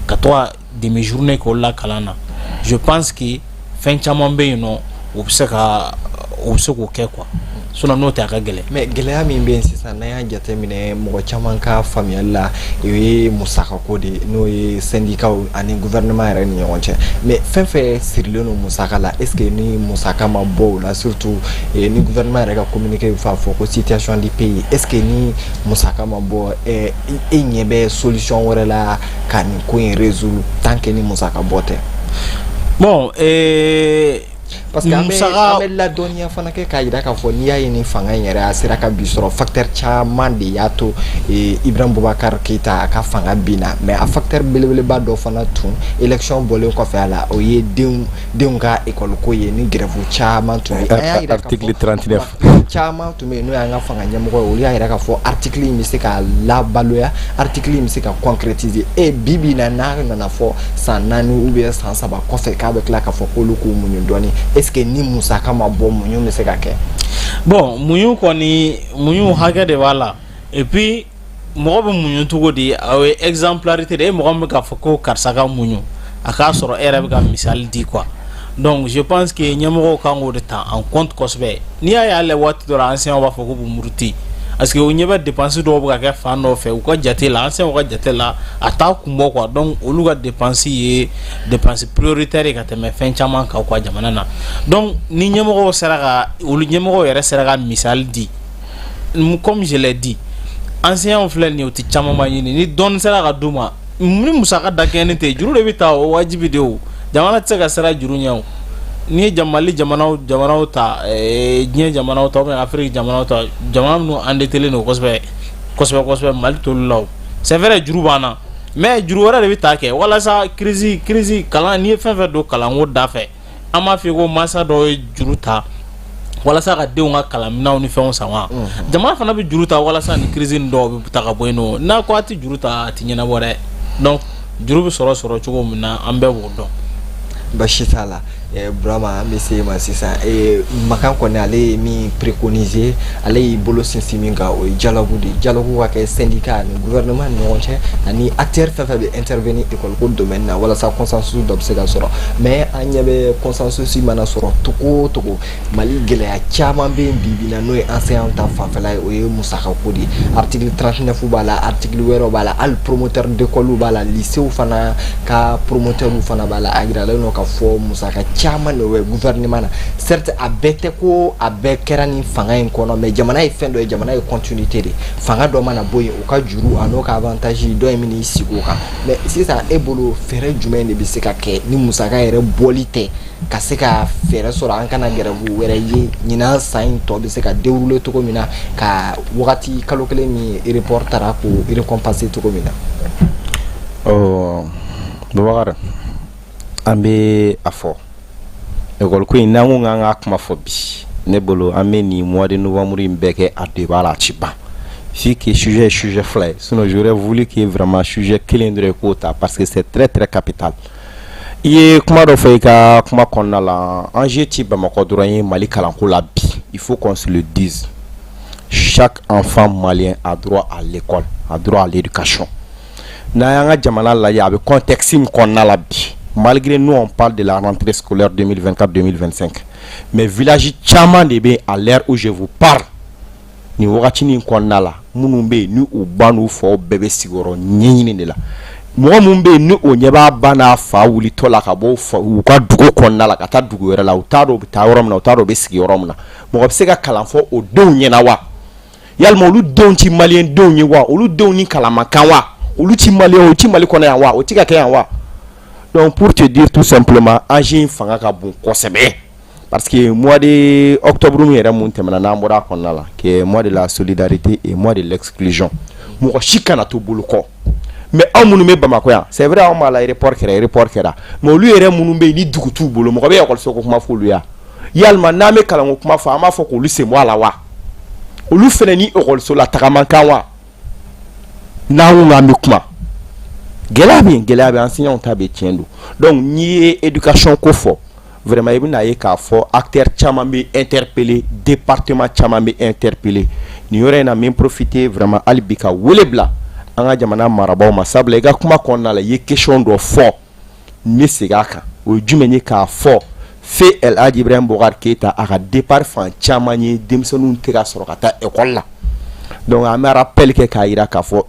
ka to ka demi journée k'olu la kalan na, je pense que fɛn caman bɛ yen nɔ, u bɛ se k'o kɛ quoi. Sinon n'o tɛ, a ka gɛlɛn. Mais gɛlɛya min bɛ yen sisan, n'an y'a jateminɛ, mɔgɔ caman ka faamuyali la, o ye musakako de ye, n'o ye syndicats ani gouvernement yɛrɛ ni ɲɔgɔn cɛ. Mais fɛn fɛn sirilen don musaka la, est ce que ni musaka ma bɔ o la, surtout ni gouvernement yɛrɛ ka communiqué bɛ f'a fɔ ko situation du pays, est ce que ni musaka ma bɔ, e ɲɛ bɛ solution wɛrɛ la ka nin ko in résoudre tant que ni musaka bɔ tɛ? Bon. Parce que an bɛ ladɔnniya fana kɛ k'a jira k'a fɔ n'i y'a ye ni fanga in yɛrɛ a sera ka bi sɔrɔ, facteur caman de y'a to Ibrahim Boubacar Keïta a ka fanga binna. Mais a facteur belebeleba dɔ fana tun, élection bɔlen kɔfɛ a la, o ye denw ka école ko ye, ni grève caman tun bɛ. An y'a jira article 39. Caman tun bɛ yen, n'o y'an ka fanga ɲɛmɔgɔ ye, olu y'a jira k'a fɔ article in bɛ se ka labaloya, article in bɛ se ka concrétiser. E bi bi in na, n'a nana fɔ san 4 ou bien san 3 kɔfɛ k'a bɛ tila k'a fɔ k'olu k'u muɲu dɔɔni, est ce que ni musaka ma bɔ, muɲu bɛ se ka kɛ? Bon, muɲu kɔni, muɲu hakɛ de b'a la. Et puis mɔgɔ bɛ muɲu cogo di? O ye exemplarité de ye. Mɔgɔ min bɛ k'a fɔ ko karisa ka muɲu, a k'a sɔrɔ e yɛrɛ bɛ ka misali di quoi. Donc je pense que ɲɛmɔgɔw kan k'o de ta en compte kosɛbɛ. N'i y'a ye hali waati dɔ la, enseignants b'a fɔ k'u bɛ muruti, parce que o ɲɛ bɛ dépense dɔw bɛ ka kɛ fan dɔw fɛ, u ka jate la, enseignants ka jate la, a t'a kun bɔ quoi. Donc olu ka dépense ye dépense prioritaire ye ka tɛmɛ fɛn caman kan quoi, jamana na. Donc ni ɲɛmɔgɔw sera ka, olu ɲɛmɔgɔw yɛrɛ sera ka misali di, comme je l'ai dit, enseignants filɛ nin ye, u tɛ camanba ɲini. Ni dɔɔni sera ka d'u ma, ni musaka dakɛɲɛni tɛ, juru de bɛ ta, o wajibi de. O jamana tɛ se ka sira juru ɲɛ. O n'i ye Mali jamanaw ta, diɲɛ jamanaw ta ou bien Afrique jamanaw ta, jamana minnu endetté don kosɛbɛ kosɛbɛ kosɛbɛ, Mali t'olu la. O c'est vrai, juru b'an na, mais juru wɛrɛ de bɛ ta kɛ walasa crise kalan. N'i ye fɛn fɛn don kalanko da fɛ, an b'a fɔ ko mansa dɔw ye juru ta walasa ka denw ka kalanminɛnw ni fɛnw san wa. Jamana fana bɛ juru ta walasa ni crise nin dɔw bɛ ta ka bɔ yen nɔ. N'a ko a tɛ juru ta, a tɛ ɲɛnabɔ dɛ. Donc juru bɛ sɔrɔ cogo min na, an bɛɛ b'o dɔn. Basi t'a la. Burama, an bɛ se ma sisan. Makan kɔni, ale ye min préconiser, ale y'i bolo sinsin min kan, o ye dialogue de ye. Dialogue ka kɛ syndicat ani gouvernement ni ɲɔgɔn cɛ, ani acteur fɛn fɛn bɛ intervenir école ko domaine na, walasa consensus dɔ bɛ se ka sɔrɔ. Mais an ɲɛ bɛ, consensus mana sɔrɔ togo o togo, Mali gɛlɛya caman bɛ yen bi bi in na, n'o ye enseignant ta fanfɛla ye, o ye musaka ko de ye. Article 39 b'a la, article wɛrɛw b'a la, hali promoteur d'école b'a la, lycée fana ka promoteur fana b'a la. A yiralen don k'a fɔ musaka caman de bɛ gouvernement na. Certes, a bɛɛ tɛ ko a bɛɛ kɛra nin fanga in kɔnɔ, mais jamana ye fɛn dɔ ye, jamana ye continuité de. Fanga dɔ mana bɔ yen, o ka juru a n'o ka avantage dɔ in bɛn'i sigi o kan. Mais sisan, e bolo, fɛɛrɛ jumɛn de bɛ se ka kɛ ni musaka yɛrɛ bɔli tɛ, ka se ka fɛɛrɛ sɔrɔ an kana grève wɛrɛ ye ɲinan san in tɔ bɛ se ka dérouler cogo min na, ka wagati kalo 1 min report taara k'o récompenser cogo min na? Ɔ Bubakari, an bɛ a fɔ école ko in, n'an ko k'an ka kuma fɔ bi, ne bolo an bɛ nin mois de novembre in bɛɛ kɛ a débat la, a ti ban. Vu que sujet ye sujet fila ye, sinon j'aurais voulu que vraiment sujet kelen dɔrɔn k'o ta, parce que c'est très très capital. I ye kuma dɔ fɔ i ka kuma kɔnɔna la, enjeu ti Bamakɔ dɔrɔn ye Mali kalanko la bi. Il faut qu'on se le dise, chaque enfant malien a droit à l'école, a droit à l'éducation. N'an y'an ka jamana lajɛ, a bɛ contexte min kɔnɔna la bi, malgré nous on parle de la rentrée scolaire 2024-2025, mais village caman de bɛ, à l'heure où je vous parle, nin wagati kɔnɔna la, minnu bɛ yen ni u ba n'u faw bɛɛ bɛ sigiyɔrɔ ɲɛɲini de la. Mɔgɔ minnu bɛ yen ni o ɲɛ b'a ba n'a fa wulitɔ la ka bɔ u ka dugu kɔnɔna la ka taa dugu wɛrɛ la, u t'a dɔn u bɛ taa yɔrɔ min na, u t'a dɔn u bɛ sigi yɔrɔ min na. Mɔgɔ bɛ se ka kalan fɔ o denw ɲɛna wa? Yalima olu denw ti maliyɛn denw ye wa? Olu denw ni kalan man kan wa? Olu ti maliyɛn, o ti Mali kɔnɔ yan wa? O ti ka kɛ yan wa? Donc pour te dire tout simplement, enjeu in fanga ka bon kosɛbɛ, parce que mois de octobre min yɛrɛ mun tɛmɛna, n'an bɔra a kɔnɔna la, qui est mois de la solidarité et mois de l'exclusion, mɔgɔ si kana to bolo kɔ. Mais anw minnu bɛ Bamakɔ yan, c'est vrai, anw b'a la, report kɛra, report kɛra, mais olu yɛrɛ minnu bɛ yen ni dugu t'u bolo, mɔgɔ bɛ école ko kuma fɔ olu ya? Yalima n'an bɛ kalanko kuma fɔ, an b'a fɔ k'olu sen bɔ a la wa? Olu fana ni école la taga man kan wa? N'an ko k'an bɛ kuma, gɛlɛya bɛ yen, gɛlɛya bɛ enseignants ta bɛ, tiɲɛ don. Donc n'i ye éducation ko fɔ, vraiment i bɛna ye k'a fɔ acteur caman bɛ interpeller, département caman bɛ interpeller. Nin yɔrɔ in na, n bɛ profiter vraiment hali bi ka wele bila an ka jamana marabaaw ma, sabula i ka kuma kɔnɔna la, i ye question dɔ fɔ, n bɛ segin a kan. O ye jumɛn ye? K'a fɔ feu El Hadji Ibrahim Boubacar Keïta, a ka départ fan caman ye denmisɛnninw tɛ ka sɔrɔ ka taa école la. Donc an bɛ rappel kɛ k'a jira k'a fɔ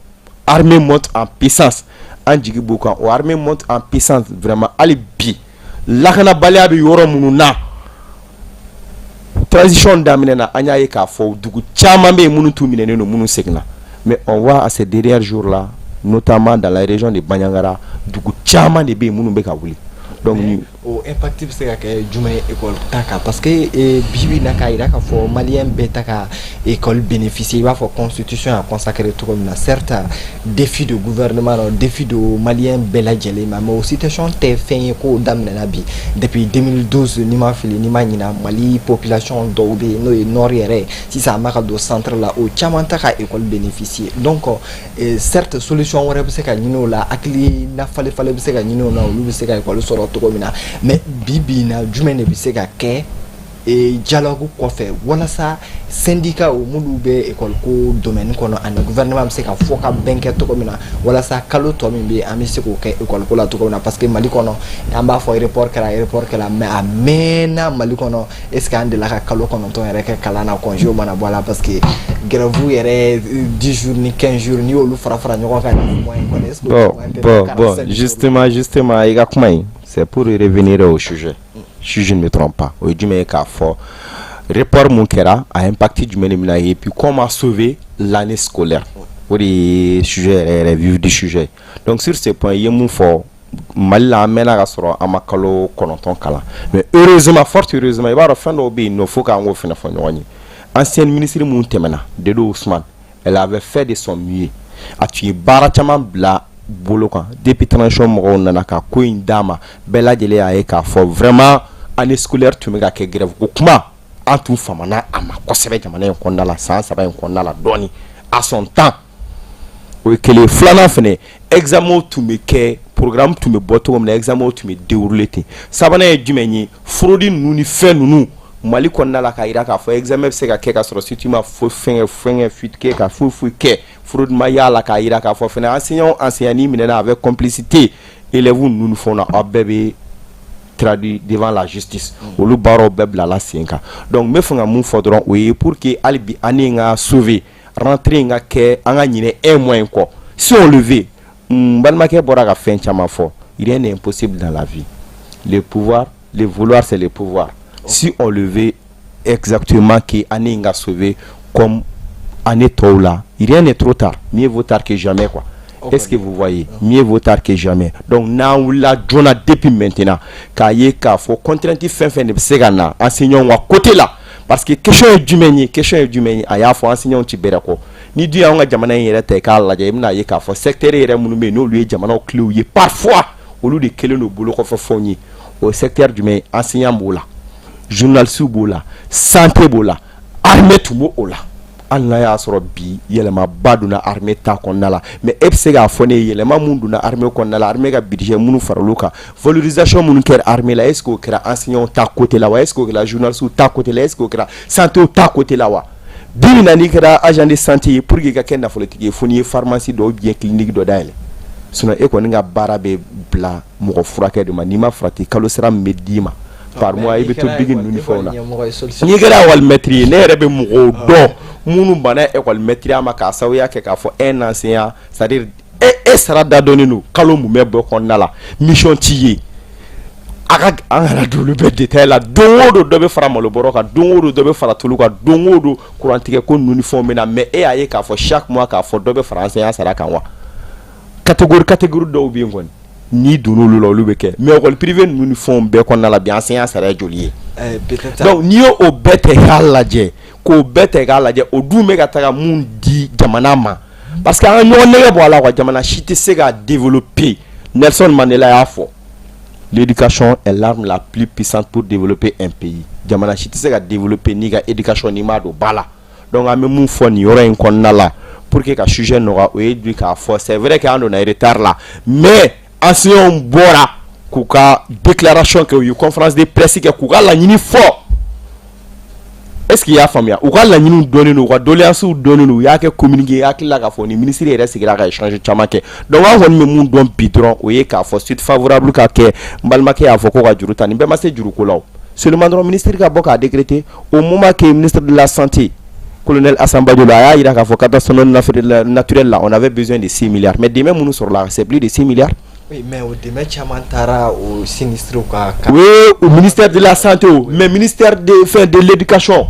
armée monte en puissance, an jigi b'u kan. O armée monte en puissance, vraiment hali bi lakanabaliya bɛ yɔrɔ minnu na, transition daminɛ na, an y'a ye k'a fɔ dugu caman bɛ yen minnu tun minɛnen don, minnu seginna. Mais on voit à ces derniers jours là, notamment dans la région de Bandiagara, dugu caman de bɛ yen minnu bɛ ka wuli. Donc o O impact bɛ se ka kɛ jumɛn ye école ta kan? Parce que bi bi in na, k'a jira k'a fɔ malien bɛɛ ta ka école bénéficier, i b'a fɔ constitution y'a consacré cogo min na, certes défi de gouvernement la, défi de malien bɛɛ lajɛlen ma, mais o situation tɛ fɛn ye k'o daminɛna bi. Depuis 2012, n'i ma fili, n'i ma ɲina, Mali population dɔw bɛ yen, n'o ye nord yɛrɛ ye, sisan a ma ka don centre la, o caman ta ka école bénéficier. Donc certes, solution wɛrɛ bɛ se ka ɲini o la, hakilina falen falen bɛ se ka ɲini o la, olu bɛ se ka école sɔrɔ cogo min na. Mais bi bi in na, jumɛn de bɛ se ka kɛ dialogue kɔfɛ walasa syndicat minnu bɛ école ko domaine kɔnɔ ani gouvernement bɛ se ka fɔ ka bɛn kɛ cogo min na, walasa kalo tɔ min bɛ yen, an bɛ se k'o kɛ école ko la cogo min na? Parce que Mali kɔnɔ, an b'a fɔ report kɛra, report kɛra, mais a mɛnna. Mali kɔnɔ, est ce que an delila ka kalo 9 yɛrɛ kɛ kalan na, congé mana bɔ a la? Parce que grève yɛrɛ, 10 jours ni 15 jours, n'i y'olu fara fara ɲɔgɔn kan, mois in kɔnɔ, est ce que Bon, justement, i ka kuma in, c'est pour revenir au sujet, si je ne me trompe pas. O ye jumɛn ye? K'a fɔ report mun kɛra, a impact jumɛn de bɛna ye, puis comment sauver l'année scolaire, o de ye sujet yɛrɛ yɛrɛ, vif du sujet. Donc sur ce point, i ye mun fɔ, Mali la, an mɛnna ka sɔrɔ an ma kalo 9 kalan, mais heureusement, fort heureusement, i b'a dɔn, fɛn dɔw bɛ yen nɔ, fo k'an k'o fɛnɛ fɔ ɲɔgɔn ye. Ancienne ministre mun tɛmɛna, Dedo Ousmane, elle avait fait de son mieux. A tun ye baara caman bila bolo kan depuis transition mɔgɔw nana ka ko in d'a ma. Bɛɛ lajɛlen y'a ye k'a fɔ vraiment année scolaire tun bɛ ka kɛ grève ko kuma, an tun famana a ma kosɛbɛ jamana in kɔnɔna la, san 3 in kɔnɔna la dɔɔni à son temps. O ye kelen. Filanan fɛnɛ, examen tun bɛ kɛ, programme tun bɛ bɔ cogo min na, examen tun bɛ dérouler ten. Sabanan ye jumɛn ye? Fraude ninnu ni fɛn ninnu Mali kɔnɔna la, k'a jira k'a fɔ examen bɛ se ka kɛ ka sɔrɔ surtout ma fo fɛnkɛ fɛnkɛ fuite kɛ, ka foyi foyi kɛ, fraude ma y'a la. K'a jira k'a fɔ fɛnɛ enseignant o enseignant n'i minɛna avec complicité élèves ninnu ni fɛnw na, aw bɛɛ bɛ traduit devant la justice. Olu baaraw bɛɛ bilala sen kan. Donc n bɛ fɛ ka mun fɔ dɔrɔn, o ye pour que hali bi année in ka sauver, rentrée in ka kɛ, an ka ɲinɛ un mois in kɔ, si on le veut. N balimakɛ bɔra ka fɛn caman fɔ. Rien n'est impossible dans la vie. Le pouvoir, le vouloir, c'est le pouvoir. Si on le veut exactement que année in ka sauver comme année tɔw la, rien n'est trop tard. Mieux vaut tard que jamais, quoi. Est-ce que vous voyez? Mieux vaut tard que jamais. Donc n'an wulila joona depuis maintenant, k'a ye k'a fɔ contrainte fɛn fɛn de bɛ se ka na enseignants ka côté la, parce que question ye jumɛn ye? Question ye jumɛn ye? A y'a fɔ, enseignants ti bɛrɛ kɔ. Ni dun y'anw ka jamana in yɛrɛ ta i k'a lajɛ, i bɛna ye k'a fɔ secteur yɛrɛ minnu bɛ yen, n'olu ye jamanaw clés ye, parfois olu de kɛlen don bolo kɔfɛ fɛnw ye. O secteur jumɛn ye? Enseignant b'o la, journaliste b'o la, santé b'o la, armée tun b'o la. Hali n'a y'a sɔrɔ bi yɛlɛmaba donna armée ta kɔnɔna la, mais e bɛ se k'a fɔ ne ye, yɛlɛma mun donna armée kɔnɔna la, armée ka budget minnu faral'o kan, valorisation minnu kɛra armée la, est ce que o kɛra enseignants ta côté la wa? Est ce que o kɛra journalistes ta côté la? Est ce que o kɛra santé ta côté la wa? Bi min na, n'i kɛra agent de santé ye, pour que i ka kɛ nafolotigi ye, fo n'i ye pharmacie dɔ ou bien clinique dɔ dayɛlɛ. Sinon e kɔni ka baara bɛ bila mɔgɔ furakɛ de ma. N'i ma farati, kalo sara min bɛ d'i ma par mois, i bɛ to bigi ninnu ni fɛnw na. N'i kɛra école maître ye, ne yɛrɛ bɛ mɔgɔw dɔn minnu banna école maître ma k'a sababuya kɛ k'a fɔ un enseignant, c'est à dire e sara da dɔnnen don kalo mumɛ bɛɛ kɔnɔna la, mission t'i ye. A ka an kana don olu bɛɛ détail la. Don o don dɔ bɛ fara malobɔrɔ kan, don o don dɔ bɛ fara tulu kan, don o don kurantigɛ ko ninnu ni fɛnw bɛ na. Mais e y'a ye k'a fɔ chaque mois k'a fɔ dɔ bɛ fara enseignant sara kan wa? Catégorie dɔw bɛ yen kɔni, n'i donna olu la, olu bɛ kɛ. Mais école privée ninnu ni fɛnw bɛɛ kɔnɔna la bi, enseignant sara ye joli ye? Donc n'i y'o bɛɛ ta k'a lajɛ, k'o bɛɛ ta k'a lajɛ, o dun bɛ ka taga mun di jamana ma? Parce que an ka ɲɔgɔn nɛgɛ bɔ a la quoi. Jamana si tɛ se ka développer. Nelson Mandela y'a fɔ: "L'éducation est l'arme la plus puissante pour développer un pays." Jamana si tɛ se ka développer n'i ka éducation, n'i m'a don ba la. Donc an bɛ mun fɔ nin yɔrɔ in kɔnɔna la pour que ka sujet nɔgɔya, o ye bi k'a fɔ c'est vrai que an donna retard la, mais enseignants bɔra k'u ka déclaration kɛ, u ye conférence de presse kɛ k'u ka laɲini fɔ. Est ce que i y'a faamuya? U ka laɲiniw dɔnnen don, u ka doléances dɔnnen don, u y'a kɛ communiqué. Hakili la k'a fɔ ni ministre yɛrɛ sigira ka échange caman kɛ. Donc an kɔni bɛ mun dɔn bi dɔrɔn, o ye k'a fɔ suite favorable ka kɛ. N balimakɛ y'a fɔ ko ka juru ta, nin bɛɛ ma se juruko la. O seulement dɔrɔn, ministre ka bɔ k'a décréter. Au moment que ministre de la Santé, colonel Assane Badio, a y'a jira k'a fɔ catastrophe naturelle la, on avait besoin de 6 milliards, mais dɛmɛ minnu sɔrɔla, c'est plus de 6 milliards. Oui, mais o dɛmɛ caman taara o sinistres ka. Oui, au ministère de la Santé, mais ministère de fɛn de l'Éducation,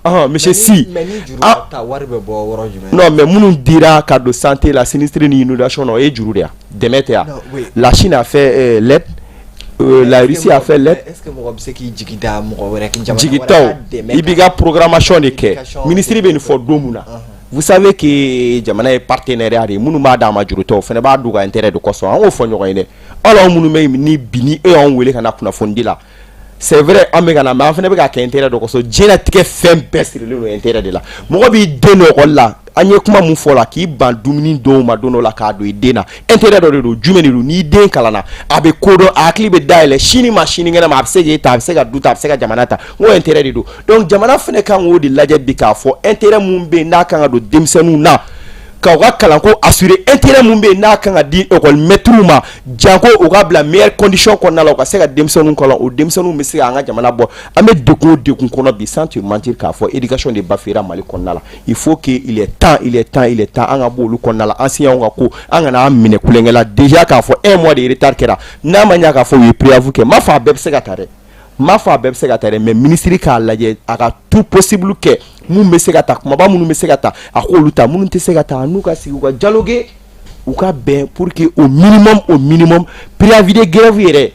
ah, monsieur Sy. Mais ni juru ta, wari bɛ bɔ yɔrɔ jumɛn? Non, mais minnu dira ka don santé la, sinistre ni inondation na, o ye juru de ye, dɛmɛ tɛ ya. La Chine a fait l'aide. La Russie a fait l'aide. Est-ce que mɔgɔ bɛ se k'i jigi da mɔgɔ wɛrɛ jamana jigi wɛrɛ taw ka dɛmɛ i b'i ka programmation de kɛ. Ministre bɛ nin fɔ don mun na, vous savez que jamana ye partenariat de ye. Minnu b'a d'a ma juru tɛ, o fana b'a d'u ka intérêt de kosɔn. An k'o fɔ ɲɔgɔn ye dɛ. Hali anw minnu bɛ ni bi, ni e y'anw wele ka na kunnafoni la, c'est vrai, an bɛ ka na, mais an fana bɛ ka kɛ intérêt dɔ kosɔn. Diɲɛlatigɛ fɛn bɛɛ sirilen don intérêt de la. Mɔgɔ b'i den don école la, an ye kuma mun fɔ la, k'i ban dumuni dɔw ma don dɔ la k'a don i den na, intérêt dɔ de don. Jumɛn de don? N'i den kalanna, a bɛ ko dɔn, a hakili bɛ dayɛlɛ, sini ma sinikɛnɛ ma, a bɛ se k'e ta, a bɛ se ka du ta, a bɛ se ka jamana ta. N ko intérêt de don. Donc jamana fana kan k'o de lajɛ bi, k'a fɔ intérêt mun bɛ yen n'a kan ka don denmisɛnninw na k'u ka kalanko assurer, intérêt mun bɛ yen n'a kan ka di école maîtres ma, janko u ka bila meilleure condition kɔnɔna la, u ka se ka denmisɛnninw kalan, o denmisɛnninw bɛ se k'an ka jamana bɔ. An bɛ degun o degun kɔnɔ bi, sans te mentir, k'a fɔ éducation de bafouera Mali kɔnɔna la. Il faut que, il est temps, il est temps, il est temps, an ka bɔ olu kɔnɔna la. Enseignants ka ko, an kana an minɛ kulonkɛ la. Déjà k'a fɔ un mois de retard kɛra, n'a ma ɲɛ k'a fɔ u ye préavis kɛ, n m'a fɔ a bɛɛ bɛ se ka ta dɛ, n m'a fɔ a bɛɛ bɛ se ka ta dɛ, mais ministre k'a lajɛ, a ka tout possible kɛ. Mun bɛ se ka ta, kumaba minnu bɛ se ka ta, a k'olu ta. Minnu tɛ se ka ta, n'u ka sigi, u ka dialoguer, u ka bɛn pour que au minimum, au minimum, préavis de grève yɛrɛ,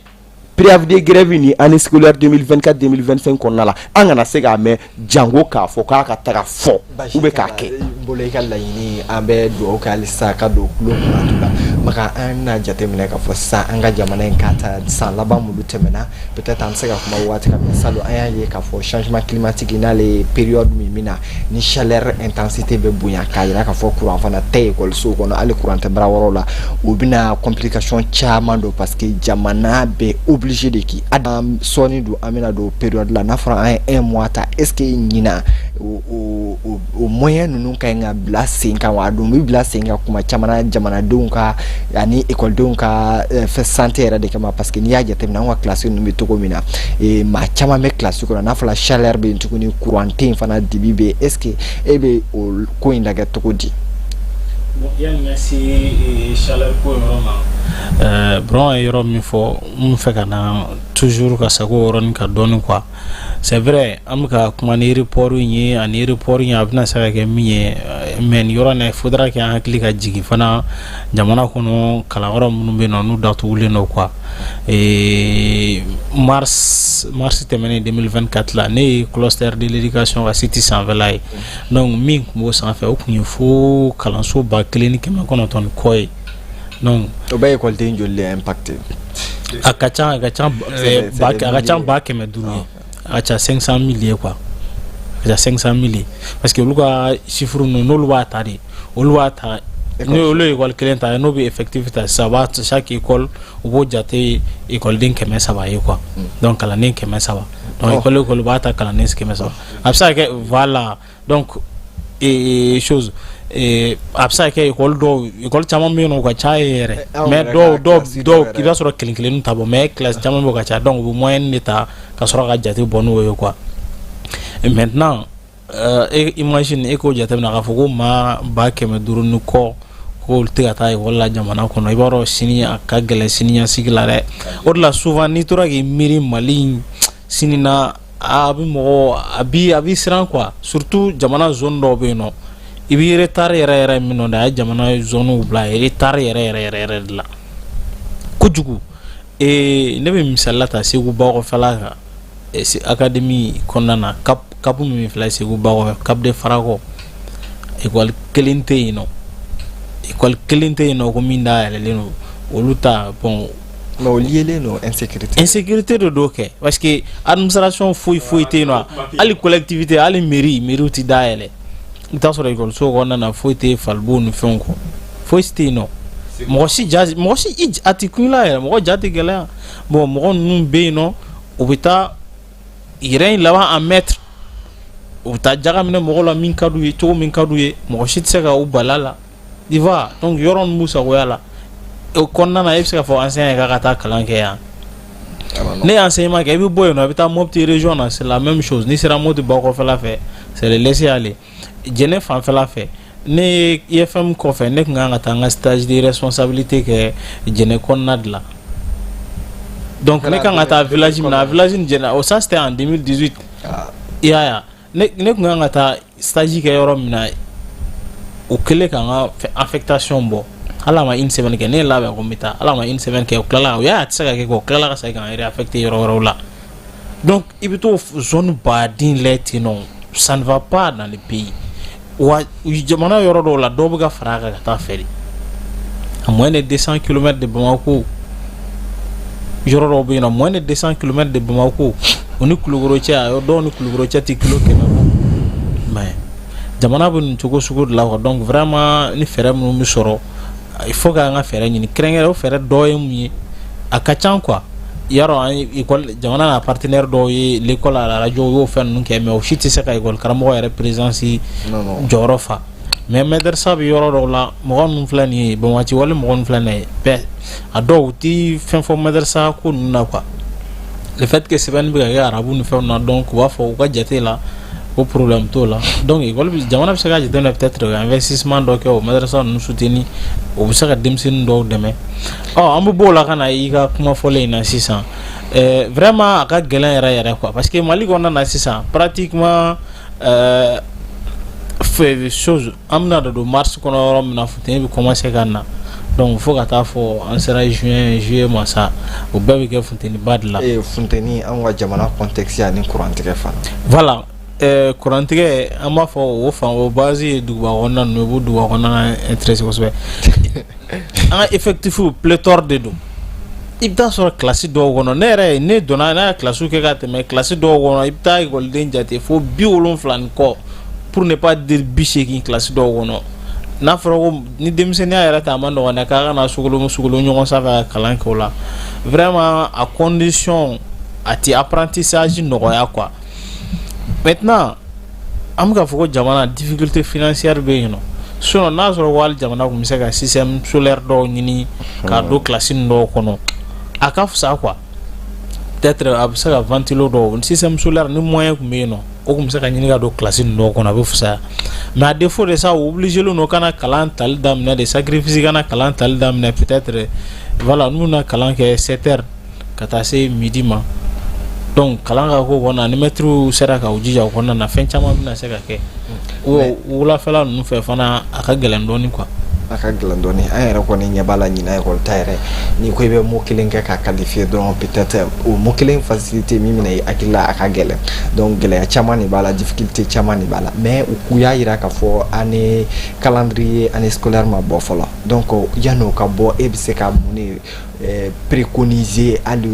préavis de grève ni année scolaire 2024 2025 kɔnɔna la, an kana se k'a mɛn jango k'a fɔ k'a ka taga fɔ ou bɛ k'a kɛ. N bolo i ka laɲini, an bɛ dugawu kɛ halisa ka don tulo kunnatu la. Maka, an na jateminɛ k'a fɔ sisan an ka jamana in k'a ta san laban minnu tɛmɛna, peut-être an bɛ se ka kuma waati kan, mais salon an y'a ye k'a fɔ changement climatique n'ale ye période min na ni chaleur intensité bɛ bonya, k'a jira k'a fɔ courant fana tɛ ekɔlisow kɔnɔ, hali courant tɛ baara wɛrɛw la, o bɛna complication caman don, parce que jamana bɛ obligé de k'i sɔɔni don. An bɛna don période la, n'a fɔra an ye un mois ta, est ce que ɲinan o moyen ninnu ka ɲi ka bila sen kan wa? A dun bɛ bila sen kan kuma caman na jamanadenw ka ani ekɔlidenw ka fɛn santé yɛrɛ de kama, parce que n'i y'a jateminɛ, anw ka classe ninnu bɛ cogo min na, maa caman bɛ classe kɔnɔ, n'a fɔra chaleur bɛ yen tuguni, courant tɛ yen fana, dibi bɛ yen. Est ce que e bɛ o ko in lajɛ cogo di? Bon, yanni ka se chaleur ko yɔrɔ ma, Buran ye yɔrɔ min fɔ, n fɛ ka na toujours ka segin o yɔrɔnin kan dɔɔnin quoi. C'est vrai, an bɛ ka kuma ni report in ye, ani report in a bɛna se ka kɛ min ye, mais nin yɔrɔ in na, il faudra que an hakili ka jigin fana jamana kɔnɔ, kalanyɔrɔ minnu bɛ yen nɔ n'u datugulen don quoi. Mars tɛmɛnen 2024 la, ne ye cluster de l'éducation ka site sanfɛla ye. Donc min tun b'o sanfɛ, o tun ye fo kalanso 1900 ni kɔ ye. Donc o bɛ ekɔliden joli de impacté? A ka ca, a ka ca, a ka ca 500 000 ye, a ka ca 500 000 ye quoi, a ka ca 500 000 ye, parce que olu ka chiffre ninnu, n'olu b'a ta de, olu b'a ta ni olu ye école kelen ta, n'o bɛ effectif ta sisan, b'a chaque école u b'o jate ekɔliden 300 ye quoi. Donc kalanden 300. Donc école b'a ta kalanden 300, a bɛ se ka kɛ, voilà. Donc chose, a bɛ se ka kɛ école dɔw, école caman bɛ yen nɔ, u ka ca yen yɛrɛ, mais dɔw i b'a sɔrɔ kelen kelennin ta bɔ, mais classe caman bɛ yen, o ka ca. Donc u bɛ moyenne de ta ka sɔrɔ ka jate bɔ n'o ye quoi. Et maintenant, e imagine, e k'o jateminɛ k'a fɔ ko maa 500 000 ni kɔ k'olu tɛ ka taa ekɔli la jamana kɔnɔ, i b'a dɔn sini a ka gɛlɛn siniɲɛsigi la dɛ. O de la, souvent n'i tora k'i miiri Mali in sini na, a bɛ mɔgɔ a bi siran quoi. Surtout jamana zone dɔw bɛ yen nɔ, i bɛ retard yɛrɛ yɛrɛ min nɔ dɛ, a ye jamana zone bila retard yɛrɛ yɛrɛ yɛrɛ yɛrɛ de la kojugu. Ne bɛ misali ta Segu bakɔfɛla kan, académie kɔnɔna na, cap min filɛ Segu bakɔfɛ, Cap de Farakɔ, école kelen tɛ yen nɔ, école kelen tɛ yen nɔ ko min dayɛlɛlen don olu ta. Bon. Mais o liélen don insécurité. Insécurité de do kɛ, parce que administration foyi foyi tɛ yen nɔ, hali collectivité, hali mairie, mairie tɛ dayɛlɛ. I bɛ taa sɔrɔ ekɔliso kɔnɔna na, foyi tɛ, falibo ni fɛnw kɔ, foyi tɛ yen nɔ. Mɔgɔ si ja, mɔgɔ si a tɛ kun i la yɛrɛ, mɔgɔ ja tɛ gɛlɛya. Bon, mɔgɔ ninnu bɛ yen nɔ, u bɛ taa yɛrɛ in laban en maître, u bɛ taa jaga minɛ mɔgɔw la min ka d'u ye, cogo min ka d'u ye, mɔgɔ si tɛ se ka u bali a la, i vois. Donc yɔrɔ ninnu b'u sagoya la. O kɔnɔna na, e bɛ se ka fɔ enseignant ye k'a ka taa kalan kɛ yan? Ne ye enseignement kɛ, i bɛ bɔ yen nɔ, i bɛ taa Mopti région na, c'est la même chose. N'i sera Mopti bakɔfɛla fɛ, c'est le laisser aller. Jɛnɛ fanfɛla fɛ, ne ye IFM kɔfɛ, ne tun kan ka taa n ka stage de responsabilité kɛ Jɛnɛ kɔnɔna de la. Donc ne kan ka taa village min na, a village ni Jɛnɛ o, ça c'était en 2018, i y'a ye wa? Ne tun kan ka taa stage kɛ yɔrɔ min na, o kɛlen ka n ka affectation bɔ. Hali a ma une semaine kɛ, ne ye labɛn ko n bɛ taa, hali a ma une semaine kɛ, u tilala, u y'a a tɛ se ka kɛ, u tilala ka segin k'an réaffecter yɔrɔ wɛrɛw la. Donc i bɛ t'o zone baden lajɛ ten nɔ, ça ne va pas dans le pays. Wa jamana yɔrɔ dɔw la, dɔw bɛ ka fara a kan ka taa fɛ de. À moins de 200 km de Bamako, yɔrɔ dɔw bɛ yen nɔ, moins de 200 km de Bamako, o ni Kulukoro cɛ, a dɔw ni Kulukoro cɛ tɛ kilo 100 bɔ. Mais jamana bɛ nin cogo sugu de la quoi. Donc vraiment, ni fɛɛrɛ minnu bɛ sɔrɔ, il faut k'an ka fɛɛrɛ ɲini kɛrɛnkɛrɛn. O fɛɛrɛ dɔ ye mun ye? A ka ca quoi. Yarɔ, an ye école, jamana n'a partenaire dɔw ye, l'école à la radio, u y'o fɛn ninnu kɛ, mais o si tɛ se ka école karamɔgɔ yɛrɛ présence jɔyɔrɔ fa. Mais madrasa bɛ yɔrɔ dɔw la, mɔgɔ ninnu filɛ nin ye, banbagaci wale mɔgɔ ninnu filɛ nin ye bɛɛ, a dɔw u ti fɛn fɔ madrasa ko ninnu na quoi. Le fait que sɛbɛnni bɛ ka kɛ arabu ni fɛnw na, donc u b'a fɔ u ka jate la ko problème t'o la. Donc école bɛ, jamana bɛ se ka jateminɛ, peut-être ka investissement dɔ kɛ o madrasa ninnu soutenir, o bɛ se ka denmisɛnnin dɔw dɛmɛ. Ɔ, an bɛ bɔ o la ka na i ka kuma fɔlen in na sisan. Vraiment, a ka gɛlɛn yɛrɛ yɛrɛ quoi, parce que Mali kɔnɔna na sisan, pratiquement chose, an bɛna don mars kɔnɔ yɔrɔ min na, funteni bɛ commencer ka na. Donc fo ka taa fɔ an sera juin, juillet ma sa, o bɛɛ bɛ kɛ funteni ba de la. Ee, funteni, an ka jamana contexte ani kurantigɛ fana. Voilà, kurantigɛ, an b'a fɔ o fan, o base ye duguba kɔnɔna ninnu ye, u b'o duguba kɔnɔna intéressé kosɛbɛ. An ka effectif pléthore de don. I bɛ taa sɔrɔ kilasi dɔw kɔnɔ, ne yɛrɛ, ne donna, ne ye kilasiw kɛ ka tɛmɛ, kilasi dɔw kɔnɔ, i bɛ taa ekɔliden jate fo 70 ni kɔ, pour ne pas dire 80 kilasi dɔw kɔnɔ. N'a fɔra ko ni denmisɛnninya yɛrɛ ta, a ma nɔgɔn dɛ, k'a kana sogolon sogolon ɲɔgɔn sanfɛ ka kalan kɛ o la. Vraiment, a condition a ti apprentissage nɔgɔya quoi. Maintenant, an bɛ ka fɔ ko jamana difficulté financière bɛ yen nɔ. Sinon n'a sɔrɔ ko hali jamana tun bɛ se ka système solaire dɔw ɲini k'a don kilasi dɔw kɔnɔ, a ka fisa quoi. Peut-être a bɛ se ka ventilo dɔw, système solaire ni moyen tun bɛ yen nɔ, o tun bɛ se ka ɲini ka don kilasi dɔw kɔnɔ, a bɛ fisaya. Mais à défaut de ça, u obligé don ka na kalan tali daminɛ de, sacrifice ka na kalan tali daminɛ. Peut-être voilà, n'u na kalan kɛ 7 heures ka taa se midi ma. Donc kalan ka ko kɔnɔna, ni mɛtiriw sera ka u jija o kɔnɔna na, fɛn caman bɛna se ka kɛ. O wulafɛla ninnu fɛ fana, a ka gɛlɛn dɔɔni quoi. A ka gɛlɛn dɔɔni. An yɛrɛ kɔni ɲɛ b'a la ɲinan, école ta yɛrɛ, n'i ko i bɛ mot kelen kɛ ka qualifier dɔrɔn, peut-être o mot kelen facilité min bɛna i hakili la, a ka gɛlɛn. Donc gɛlɛya caman de b'a la, difficulté caman de b'a la. Mais u y'a yira k'a fɔ année, calendrier année scolaire ma bɔ fɔlɔ. Donc yan'o ka bɔ, e bɛ se ka mun de préconiser hali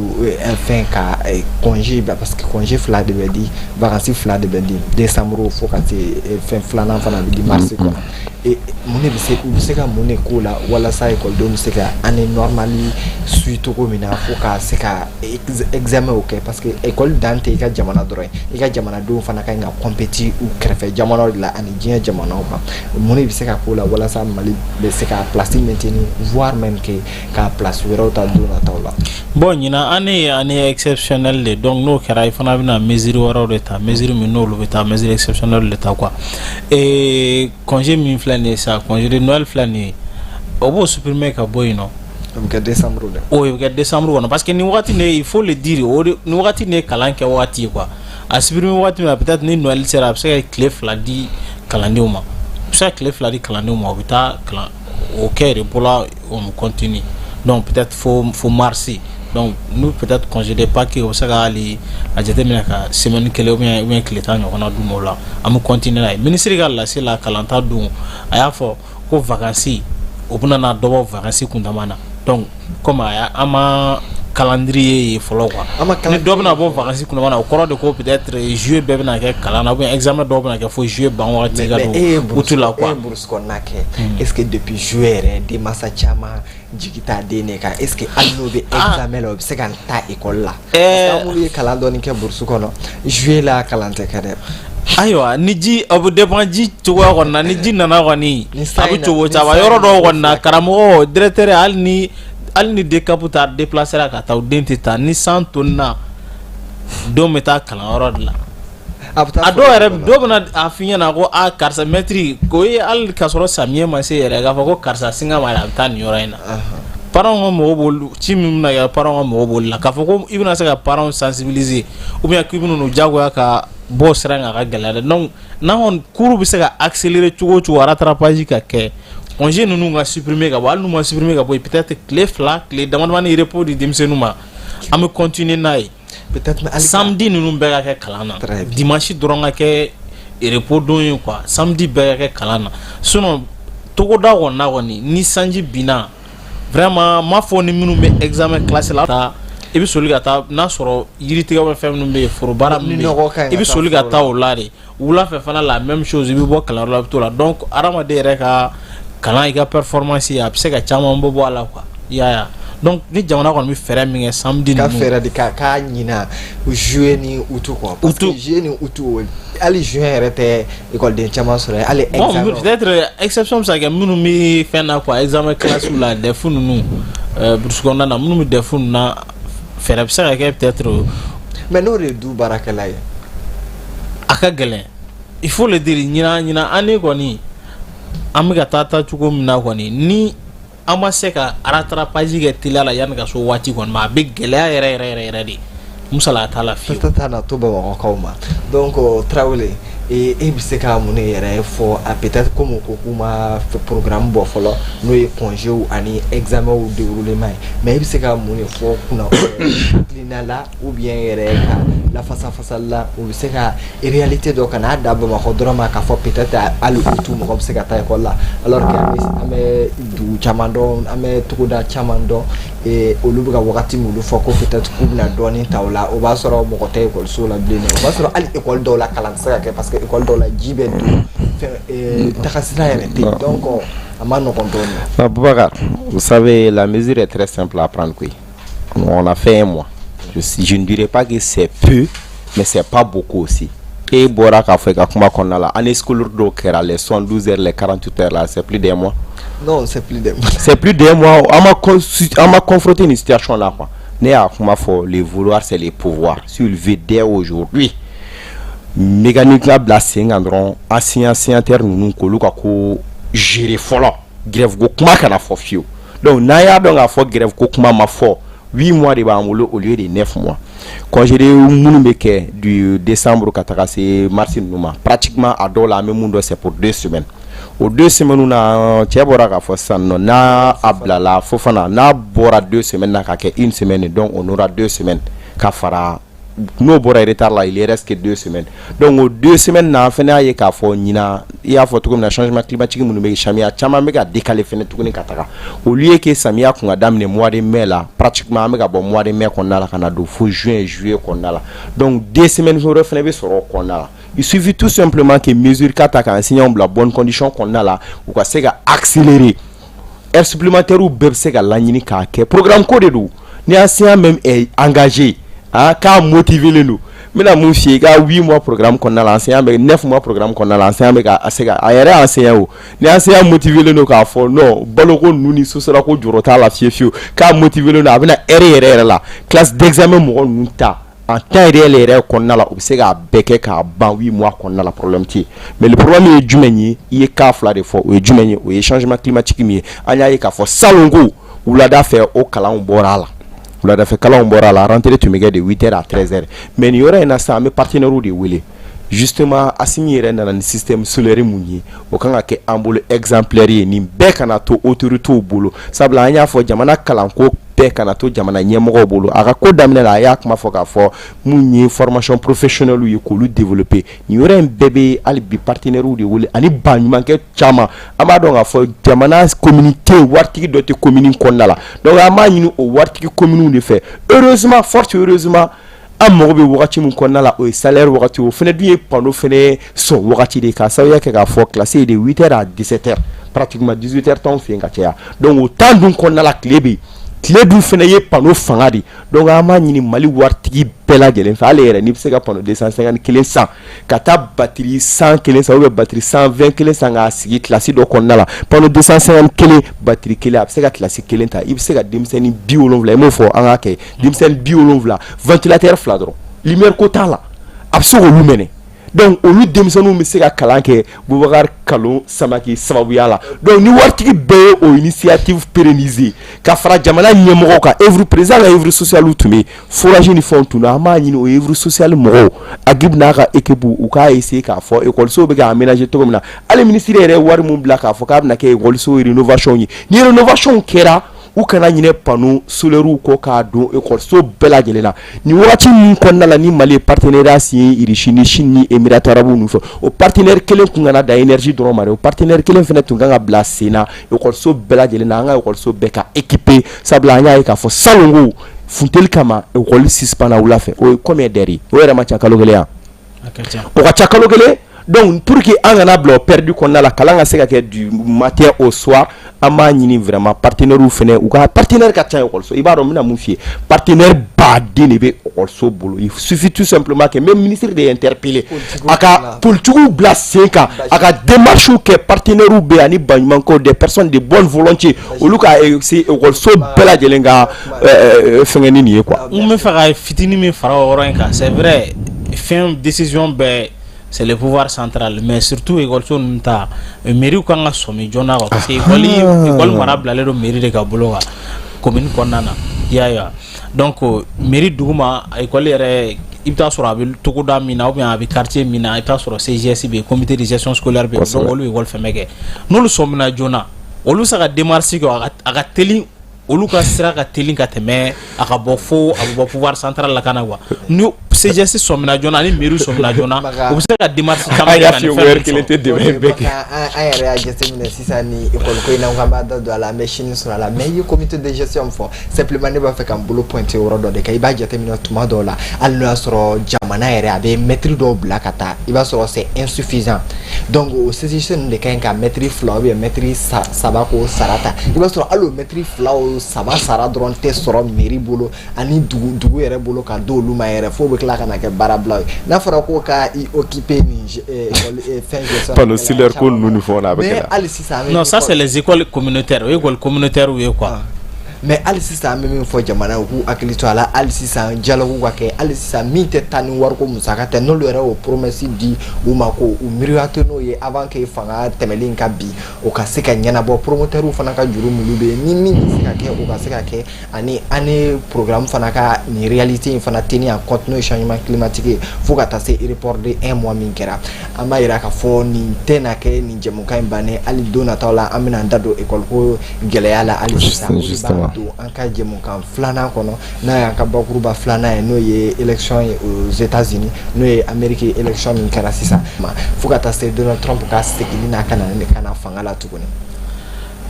fɛn ka congé, parce que congé fila de bɛ di, vacances fila de bɛ di décembre, fo ka se fɛn filanan fana bɛ di mars kɔnɔ. Mun de bɛ se, u bɛ se ka mun de k'o la walasa ekɔlidenw bɛ se ka année normale suit cogo min na, fo ka se ka examen kɛ? Parce que école dan tɛ i ka jamana dɔrɔn ye, i ka jamanadenw fana ka ɲi ka compétir u kɛrɛfɛ jamanaw de la ani diɲɛ jamanaw kan. Mun de bɛ se ka k'o la walasa Mali bɛ se ka place maintenir, voire même que ka place wɛrɛw ta don nataw la? Bon, ɲinan année ye année exceptionnelle de. Donc n'o kɛra, i fana bɛna mesure wɛrɛw de ta, mesure min n'olu bɛ taa mesure exceptionnelle de ta quoi. Et congé min filɛ nin ye sa, congé de Noël filɛ nin ye, o b'o supprimer ka bɔ yen nɔ. O bɛ kɛ décembre de. O bɛ kɛ décembre kɔnɔ, parce que nin wagati ne, il faut le dire, o de nin wagati ne ye kalan kɛ wagati ye quoi. A supprimer wagati min na, peut-être ni Noël sera, a bɛ se ka tile 2 di kalandenw ma, a bɛ se ka tile 2 di kalandenw ma, u bɛ taa kalan o kɛ repos la, on continue. Donc peut-être fo mars. Donc nous, peut-être congé de Pâques, o bɛ se ka hali a jateminɛ ka semaine kelen ou bien tile 10 ɲɔgɔnna d'u ma, o la an bɛ continuer n'a ye. Ministre ka lase la kalanta don, a y'a fɔ ko vacances, o bɛna na dɔ bɔ vacances kuntama na. Donc comme a y'a, an ma calendrier ye fɔlɔ quoi, ni dɔ bɛna bɔ vacances kuntama na, o kɔrɔ de ko peut-être juillet bɛɛ bɛna kɛ kalan na, ou bien examen dɔw bɛna kɛ fo juillet ban wagati ka don août la quoi. E ye brousse kɔnɔna kɛ, est ce que depuis juillet yɛrɛ, denmansa caman jigi t'a den de kan? Est ce que hali n'o bɛ examen la, o bɛ se ka taa école la? Parce que an minnu ye kalan dɔɔni kɛ brousse kɔnɔ, juillet la kalan tɛ kɛ dɛ. Ayiwa, ni ji, a bɛ dépend ji cogoya kɔni na. Ni ji nana kɔni, a bɛ cogo caman. Yɔrɔ dɔw kɔni na, karamɔgɔ, directeur, hali ni DCAP ta déplacer ka taa, o den tɛ taa. Ni san tonna, denw bɛ taa kalanyɔrɔ de la. A bɛ taa. A dɔw yɛrɛ, dɔw bɛna a f'i ɲɛna ko a karisa mɛtiri k'o ye, hali k'a sɔrɔ samiyɛ ma se yɛrɛ, k'a fɔ ko karisa singa ma, a bɛ taa nin yɔrɔ in na. Parents ka mɔgɔ b'olu ci min bɛna kɛ, parents ka mɔgɔ b'olu la, k'a fɔ ko i bɛna se ka parents sensibiliser ou bien k'i bɛna n'u diyagoya ka bɔ sira in kan, a ka gɛlɛya dɛ. Donc n'an kɔni cours bɛ se ka accélérer cogo o cogo, rattrapage ka kɛ. Congé ninnu ka supprimer ka bɔ, hali n'u ma supprimer ka bɔ yen, peut-être tile 2, tile damadamani repos di denmisɛnninw ma, an bɛ continuer n'a ye. Peut-être Samedi ninnu bɛɛ ka kɛ kalan na, dimanche dɔrɔn ka kɛ repos don ye quoi. Samedi bɛɛ ka kɛ kalan na. Sinon togoda kɔni na kɔni, ni sanji binna, vraiment, n m'a fɔ ni minnu bɛ examen classe la taa, i bɛ soli ka taa n'a sɔrɔ yiritigɛ bɛ fɛn minnu bɛ yen, foro baara min bɛ yen, i bɛ soli ka taa o la de. Wula fɛ fana, la même chose, i bɛ bɔ kalanyɔrɔ la, i bɛ t'o la. Donc hadamaden yɛrɛ ka kalan, i ka performance, a bɛ se ka caman bɔ a la quoi, i y'a ye. Donc ni jamana kɔni bɛ fɛɛrɛ min kɛ samedi ninnu, ka fɛɛrɛ de k'a ɲina juillet ni août quoi, parce que juillet ni août, hali juin yɛrɛ tɛ ekɔliden caman sɔrɔ yen, hali examen. Bon, peut-être exception bɛ se ka kɛ minnu bɛ fɛn na quoi, examen classe la, DEF ninnu, brousse kɔnɔna na, minnu bɛ DEF ninnu na, fɛɛrɛ bɛ se ka kɛ peut-être. Mais n'o de ye du baarakɛla ye? A ka gɛlɛn, il faut le dire. Ɲinan année kɔni, an bɛ ka taa cogo min na kɔni, ni an ma se ka rattrapage kɛ teliya la yanni ka so waati kɔni ma, a bɛ gɛlɛya yɛrɛ yɛrɛ yɛrɛ yɛrɛ de, musala t'a la fiyewu. Peut-être a na to Bamakɔkaw ma. Donc Tarawele, e bɛ se ka mun de yɛrɛ fɔ? A peut-être komi ko k'u ma programme bɔ fɔlɔ, n'o ye congé ani examen déroulement ye, mais e bɛ se ka mun de fɔ kunna hakilina la, ou bien yɛrɛ ka lafasa fasali la, u bɛ se ka réalité dɔ ka n'a da Bamakɔ dɔrɔn ma, k'a fɔ peut-être hali août mɔgɔ bɛ se ka taa école la, alors que an bɛ dugu caman dɔn, an bɛ togoda caman dɔn, olu bɛ ka wagati min olu fɔ ko peut-être k'u bɛna dɔɔnin ta o la, o b'a sɔrɔ mɔgɔ tɛ ekɔliso la bilen dɛ. O b'a sɔrɔ hali école dɔw la, kalan tɛ se ka kɛ, parce que école dɔw la, ji bɛ don fɛn, tagasira yɛrɛ tɛ yen, donc a ma nɔgɔn dɔɔnin. Boubacar, vous savez, la mesure est très simple à prendre, quoi. On a fait un mois. Je ne dirais pas que c'est peu, mais c'est pas beaucoup aussi. E bɔra k'a fɔ i ka kuma kɔnɔna la, année scolaire dɔw kɛra les 72 heures, les 48 heures là, c'est plus d'un mois. Non, c'est plus d'un mois. C'est plus d'un mois. An ma confronté une situation là quoi. Ne y'a kuma fɔ, le vouloir, c'est le pouvoir. S'il veut dès aujourd'hui mécanique la bila sen kan dɔrɔn, enseignant signataire ninnu k'olu ka ko gérer fɔlɔ, grève ko kuma kana fɔ fiyewu. Donc n'an y'a dɔn k'a fɔ grève ko kuma ma fɔ, 8 mois de b'an bolo au lieu de 9 mois. Congé minnu bɛ kɛ du décembre ka taga se mars ninnu ma, pratiquement a dɔw la, an bɛ mun dɔn, c'est pour 2 semaines. O 2 semaines na, cɛ bɔra k'a fɔ sisan nɔ, n'a a bilala Fofana, n'a bɔra 2 semaines na ka kɛ une semaine, donc on aura 2 semaines ka fara. N'o bɔra retard la, il reste que 2 semaines. Donc o 2 semaines na, an fana y'a ye k'a fɔ ɲinan, i y'a fɔ cogo min na, changement climatique minnu bɛ yen, samiya caman bɛ ka décaler fɛnɛ tuguni ka taga. Au lieu que samiya kun ka daminɛ mois de mai la, pratiquement an bɛ ka bɔ mois de mai kɔnɔna la ka na don fo juin, juillet kɔnɔna la. Donc 2 semaines wɛrɛ fɛnɛ bɛ sɔrɔ o kɔnɔna la. Il suffit tout simplement que mesure ka ta ka enseignants bila bonne condition kɔnɔna la, u ka se ka accélérer. Heures supplémentaires bɛɛ bɛ se ka laɲini k'a kɛ. Programme ko de don. Ni enseignant même est engagé, ah, k'a motivé len don, n bɛna mun f'i ye, i ka 8 mois programme kɔnɔna la, enseignant bɛ 9 mois programme kɔnɔna la, enseignant bɛ ka se ka a yɛrɛ enseignant o, ni enseignant motivé len don k'a fɔ non, baloko ninnu ni sosarako jɔrɔ t'a la fiyewu fiyewu, k'a motivé len don, a bɛna heure yɛrɛ yɛrɛ la, classe d'examen mɔgɔ ninnu ta en temps réel yɛrɛ kɔnɔna la, u bɛ se k'a bɛɛ kɛ k'a ban 8 mois kɔnɔna la, problème tɛ yen. Mais le problème ye jumɛn ye? I ye cas fila de fɔ. O ye jumɛn ye? O ye changement climatique min ye. An y'a ye k'a fɔ salon ko wulada fɛ, o kalanw bɔra a la, wuladafɛ kalanw bɔra a la, rentrée tun bɛ kɛ de 8 heures à 13 heures. Mais nin yɔrɔ in na sisan, an bɛ partenaires de wele. Justement, Assimi yɛrɛ nana ni système solaire mun ye, o kan ka kɛ an bolo exemplaire ye. Nin bɛɛ kana to autorités bolo, sabula an y'a fɔ, jamana kalanko bɛɛ kana to jamana ɲɛmɔgɔw bolo. A ka ko daminɛ la, a y'a kuma fɔ k'a fɔ mun ye formation professionnelle ye, k'olu développer. Nin yɔrɔ in bɛɛ bɛ hali bi partenaires de wele ani baɲumankɛ caman. An b'a dɔn k'a fɔ jamana commune tɛ yen, waritigi dɔ tɛ commune kɔnɔna la. Donc an b'a ɲini o waritigi commune de fɛ. Heureusement, fort heureusement, an mago bɛ wagati min kɔnɔna la, o ye salaire wagati, o fana dun ye panneau fana sɔn wagati de, k'a sababuya kɛ k'a fɔ classe ye de 8 heures à 17 heures, pratiquement 18 heures t'anw fɛ yen ka caya. Donc o temps dun kɔnɔna la, tile bɛ yen, tile dun fana ye panneau fanga de. Donc an b'a ɲini Mali waritigi bɛɛ lajɛlen fɛ, hali yɛrɛ n'i bɛ se ka panneau 250 kelen san, ka taa batterie 100 kelen san, ou bien batterie 120 kelen san, k'a sigi classe dɔ kɔnɔna la. Panneau 250 kelen, batterie kelen, a bɛ se ka classe kelen ta. I bɛ se ka denmisɛnnin 70, i m'o fɔ, an k'a kɛ denmisɛnnin 70, ventilateur fila dɔrɔn, lumière ko t'a la, a bɛ se k'olu mɛnɛ. Donc olu denmisɛnninw bɛ se ka kalan kɛ Bubakari Kalon Samake sababuya la. Donc ni waritigi bɛɛ ye o initiative pérenniser ka fara jamana ɲɛmɔgɔw kan, œuvre président ka œuvre sociale tun bɛ yen, forage ni fɛnw tun don. An b'a ɲini o œuvre sociale mɔgɔw, Agib n'a ka équipe, u k'a essayer k'a fɔ école bɛ ka aménager cogo min na. Hali ministre yɛrɛ ye wari min bila k'a fɔ k'a bɛna kɛ école rénovation ye, ni rénovation kɛra, u kana ɲinɛ panneau solaires kɔ k'a don école bɛɛ lajɛlen na. Nin wagati min kɔnɔna la, ni Mali ye partenariat signé Russie ni Chine ni Émirats arabes ninnu fɛ, o partenaire kelen tun kana dan énergie dɔrɔn ma dɛ, o partenaire kelen fana tun kan ka bila sen na école bɛɛ lajɛlen na, an ka école bɛɛ ka équiper. Sabula an y'a ye k'a fɔ salon ko funteni kama, école suspend wula fɛ. O ye combien d'heures ye? O yɛrɛ ma ca kalo kelen yan, o ka ca kalo kelen. Donc pour que an kana bila o perdu kɔnɔna la, kalan ka se ka kɛ du matin au soir, an b'a ɲini vraiment partenaires fɛnɛ, u ka partenaire ka ca école. I b'a dɔn n bɛna mun f'i ye? Partenaire baden de bɛ école bolo. Il suffit tout simplement que même ministre de interpeller, a ka politique bila sen kan, a ka démarches kɛ. Partenaires bɛ yen ani baɲumankɛw, des personnes de bonne volonté, olu ka se école bɛɛ lajɛlen ka fɛngɛ ni nin ye quoi. N bɛ fɛ ka fitinin min fara o yɔrɔ in kan, c'est vrai, fɛn décision bɛɛ, c'est le pouvoir central, mais surtout école ninnu ta, mairie kan ka sɔmi joona quoi, parce que école mara bilalen don mairie de ka bolo kan commune kɔnɔna na, i y'a ye wa? Donc mairie duguma, école yɛrɛ, i bɛ taa sɔrɔ a bɛ togoda min na ou bien a bɛ quartier min na, i bɛ taa sɔrɔ CGS bɛ yen, comité de gestion scolaire bɛ yen. Donc olu bɛ école fɛn bɛɛ kɛ. N'olu sɔmina joona, olu bɛ se ka démarche kɛ, a ka teli, olu ka sira ka teli ka tɛmɛ a ka bɔ fo a bɛ bɔ pouvoir central la ka na quoi. Ni CGS sɔmina joona ani mairie sɔmina joona, u bɛ se ka démarche caman kɛ ka nin fɛn ninnu kelen tɛ dɛmɛ bɛɛ kɛ. An yɛrɛ y'a jateminɛ sisan ni école ko in na, k'an b'a da don a la, an bɛ sini sɔrɔ a la. Mais i ye comité de gestion fɔ, simplement ne b'a fɛ ka n bolo pointer yɔrɔ dɔ de kan. I b'a jateminɛ tuma dɔw la, hali n'o y'a sɔrɔ jamana yɛrɛ a bɛ maître dɔw bila ka taa, i b'a sɔrɔ c'est insuffisant. Donc o CGS ninnu de ka ɲi ka maître fila ou bien maître saba k'o sara ta. I b'a sɔrɔ hali o maître fila o saba sara dɔrɔn tɛ sɔrɔ mairie bolo ani dugu yɛrɛ bolo ka d'olu ma yɛrɛ, f'o bɛ tila ka na kɛ baarabila ye. N'a fɔra ko ka i occuper nin école fɛn gestion panneau solaire ko ninnu ni fɛnw na, a bɛ kɛ. Hali sisan Non, ça, c'est les écoles communautaires, o ye école communautaire ye quoi. Mais hali sisan, an bɛ min fɔ jamana ye, u k'u hakili to a la. Hali sisan, dialogue ka kɛ. Hali sisan, min tɛ taa ni wariko musaka tɛ, n'olu yɛrɛ y'o promesse di u ma ko u miiriya tɛ n'o ye avant que fanga tɛmɛlen ka bin, o ka se ka ɲɛnabɔ. Promoteur fana ka juru minnu bɛ yen, ni min bɛ se ka kɛ, o ka se ka kɛ, ani année programme fana ka nin réalité in fana tenir en compte, n'o ye changement climatique ye, fo ka taa se report de un mois min kɛra. An b'a yira k'a fɔ nin tɛ na kɛ nin jɛmukan in bannen. Hali don nataw la, an bɛna an da don école ko gɛlɛya la. Hali sisan, o de b'an don an ka jɛmukan filanan kɔnɔ, n'a y'an ka bakuruba filanan ye, n'o ye élection ye aux États-Unis, n'o ye Amérique élection min kɛra sisan, fo ka taa se Donald Trump ka seginni n'a ka na fanga la tuguni.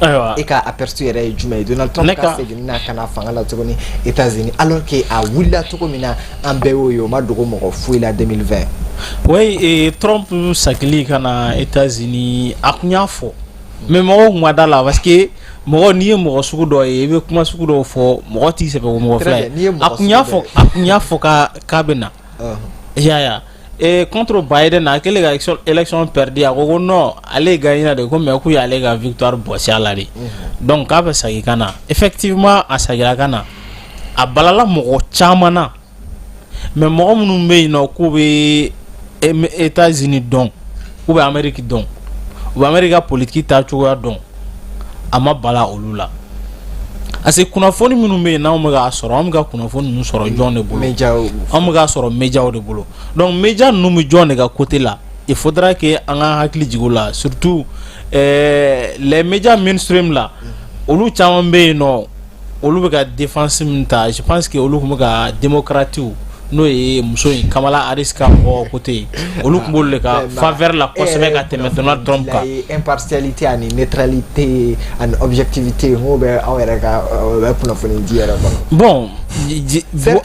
Ayiwa. E ka aperçu yɛrɛ ye jumɛn ye, Donald Trump ka seginni n'a ka na fanga la tuguni États-Unis, alors que a wulila cogo min na, an bɛɛ y'o ye, o ma dogo mɔgɔ foyi la 2020? Oui, et Trump sagili ka na États-Unis, a kun y'a fɔ, mais mɔgɔw kun ma da la, parce que mɔgɔ n'i ye mɔgɔ sugu dɔ ye, i bɛ kuma sugu dɔw fɔ, mɔgɔ t'i sɛbɛ ko mɔgɔ fila ye. A kun y'a fɔ k'a bɛ na, i y'a ye wa? Et contre Biden, a kɛlen ka élection perdu, a ko ko non, ale gagné de ko, mais k'u y'ale ka victoire bɔsi a la de, donc k'a bɛ segin ka na. Effectivement, a seginna ka na, a balala mɔgɔ caman na. Mais mɔgɔ minnu bɛ yen nɔ k'u bɛ États-Unis dɔn, k'u bɛ Amérique dɔn, u bɛ Amérique ka politique taacogoya dɔn, a ma bala olu la, parce que kunnafoni minnu bɛ yen n'anw bɛ k'a sɔrɔ, anw bɛ ka kunnafoni ninnu sɔrɔ jɔn de bolo? Anw bɛ k'a sɔrɔ médiaw de bolo. Donc média ninnu bɛ jɔn de ka côté la? Il faudra que an ka hakili jigin o la, surtout les médias mainstream la, olu caman bɛ yen nɔ, olu bɛ ka défense min ta, je pense que olu tun bɛ ka démocrates, n'o ye muso in Kamala Harris ka mɔgɔw côté ye, olu tun b'olu de ka faveur la kosɛbɛ ka tɛmɛ Donald Trump kan. Impartialité ani neutralité ani objectivité, n ko bɛ aw yɛrɛ ka o bɛ kunnafoni di yɛrɛ kɔnɔ. Bon,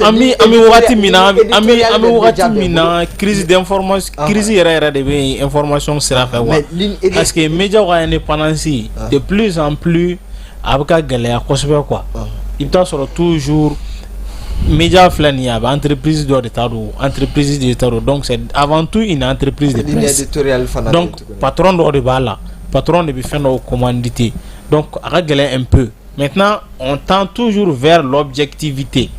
an bɛ wagati min na, an bɛ wagati min na, crise d'information, crise yɛrɛ yɛrɛ de bɛ yen information sira fɛ quoi, parce que médiaw ka indépendance, de plus en plus a bɛ ka gɛlɛya kosɛbɛ quoi. I bɛ taa sɔrɔ toujours média filɛ nin ye, a bɛ entreprise dɔ de ta don, entreprise de ta don. Donc c'est avant tout une entreprise de presse, donc patron dɔ de b'a la, patron de bɛ fɛn dɔw commanditer, donc a ka gɛlɛn un peu. Maintenant, on tend toujours vers l'objectivité.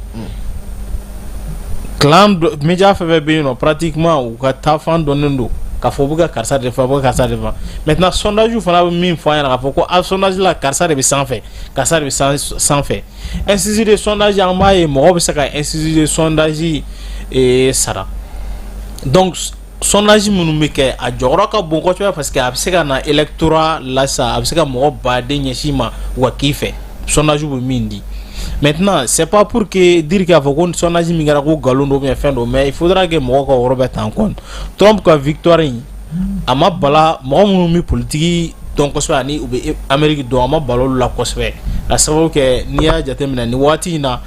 Clan média fɛn fɛn bɛ yen nɔ, pratiquement u ka taafan dɔnnen don k'a fɔ u bɛ ka karisa de fɛ, u bɛ ka karisa de fɛ. Maintenant, sondage fana bɛ min fɔ an ɲɛna k'a fɔ ko a sondage la, karisa de bɛ sanfɛ, karisa de bɛ sanfɛ. Institut de sondage, an b'a ye mɔgɔ bɛ se ka institut de sondage sara. Donc sondage minnu bɛ kɛ, a jɔyɔrɔ ka bon kosɛbɛ, parce que a bɛ se ka na électorat la sa, a bɛ se ka mɔgɔ baden ɲɛsin ma u ka k'i fɛ, sondage bɛ min di. Maintenant, c'est pas pour que dire k'a fɔ ko sondage min kɛra ko nkalon don ou bien fɛn don, mais il faudra que mɔgɔw ka o yɔrɔ bɛɛ ta en compte. Trump ka victoire in, a ma bala mɔgɔ minnu bɛ politique dɔn kosɛbɛ ani u bɛ Amérique dɔn, a ma bala olu la kosɛbɛ, ka sababu kɛ n'i y'a jateminɛ nin waati in na,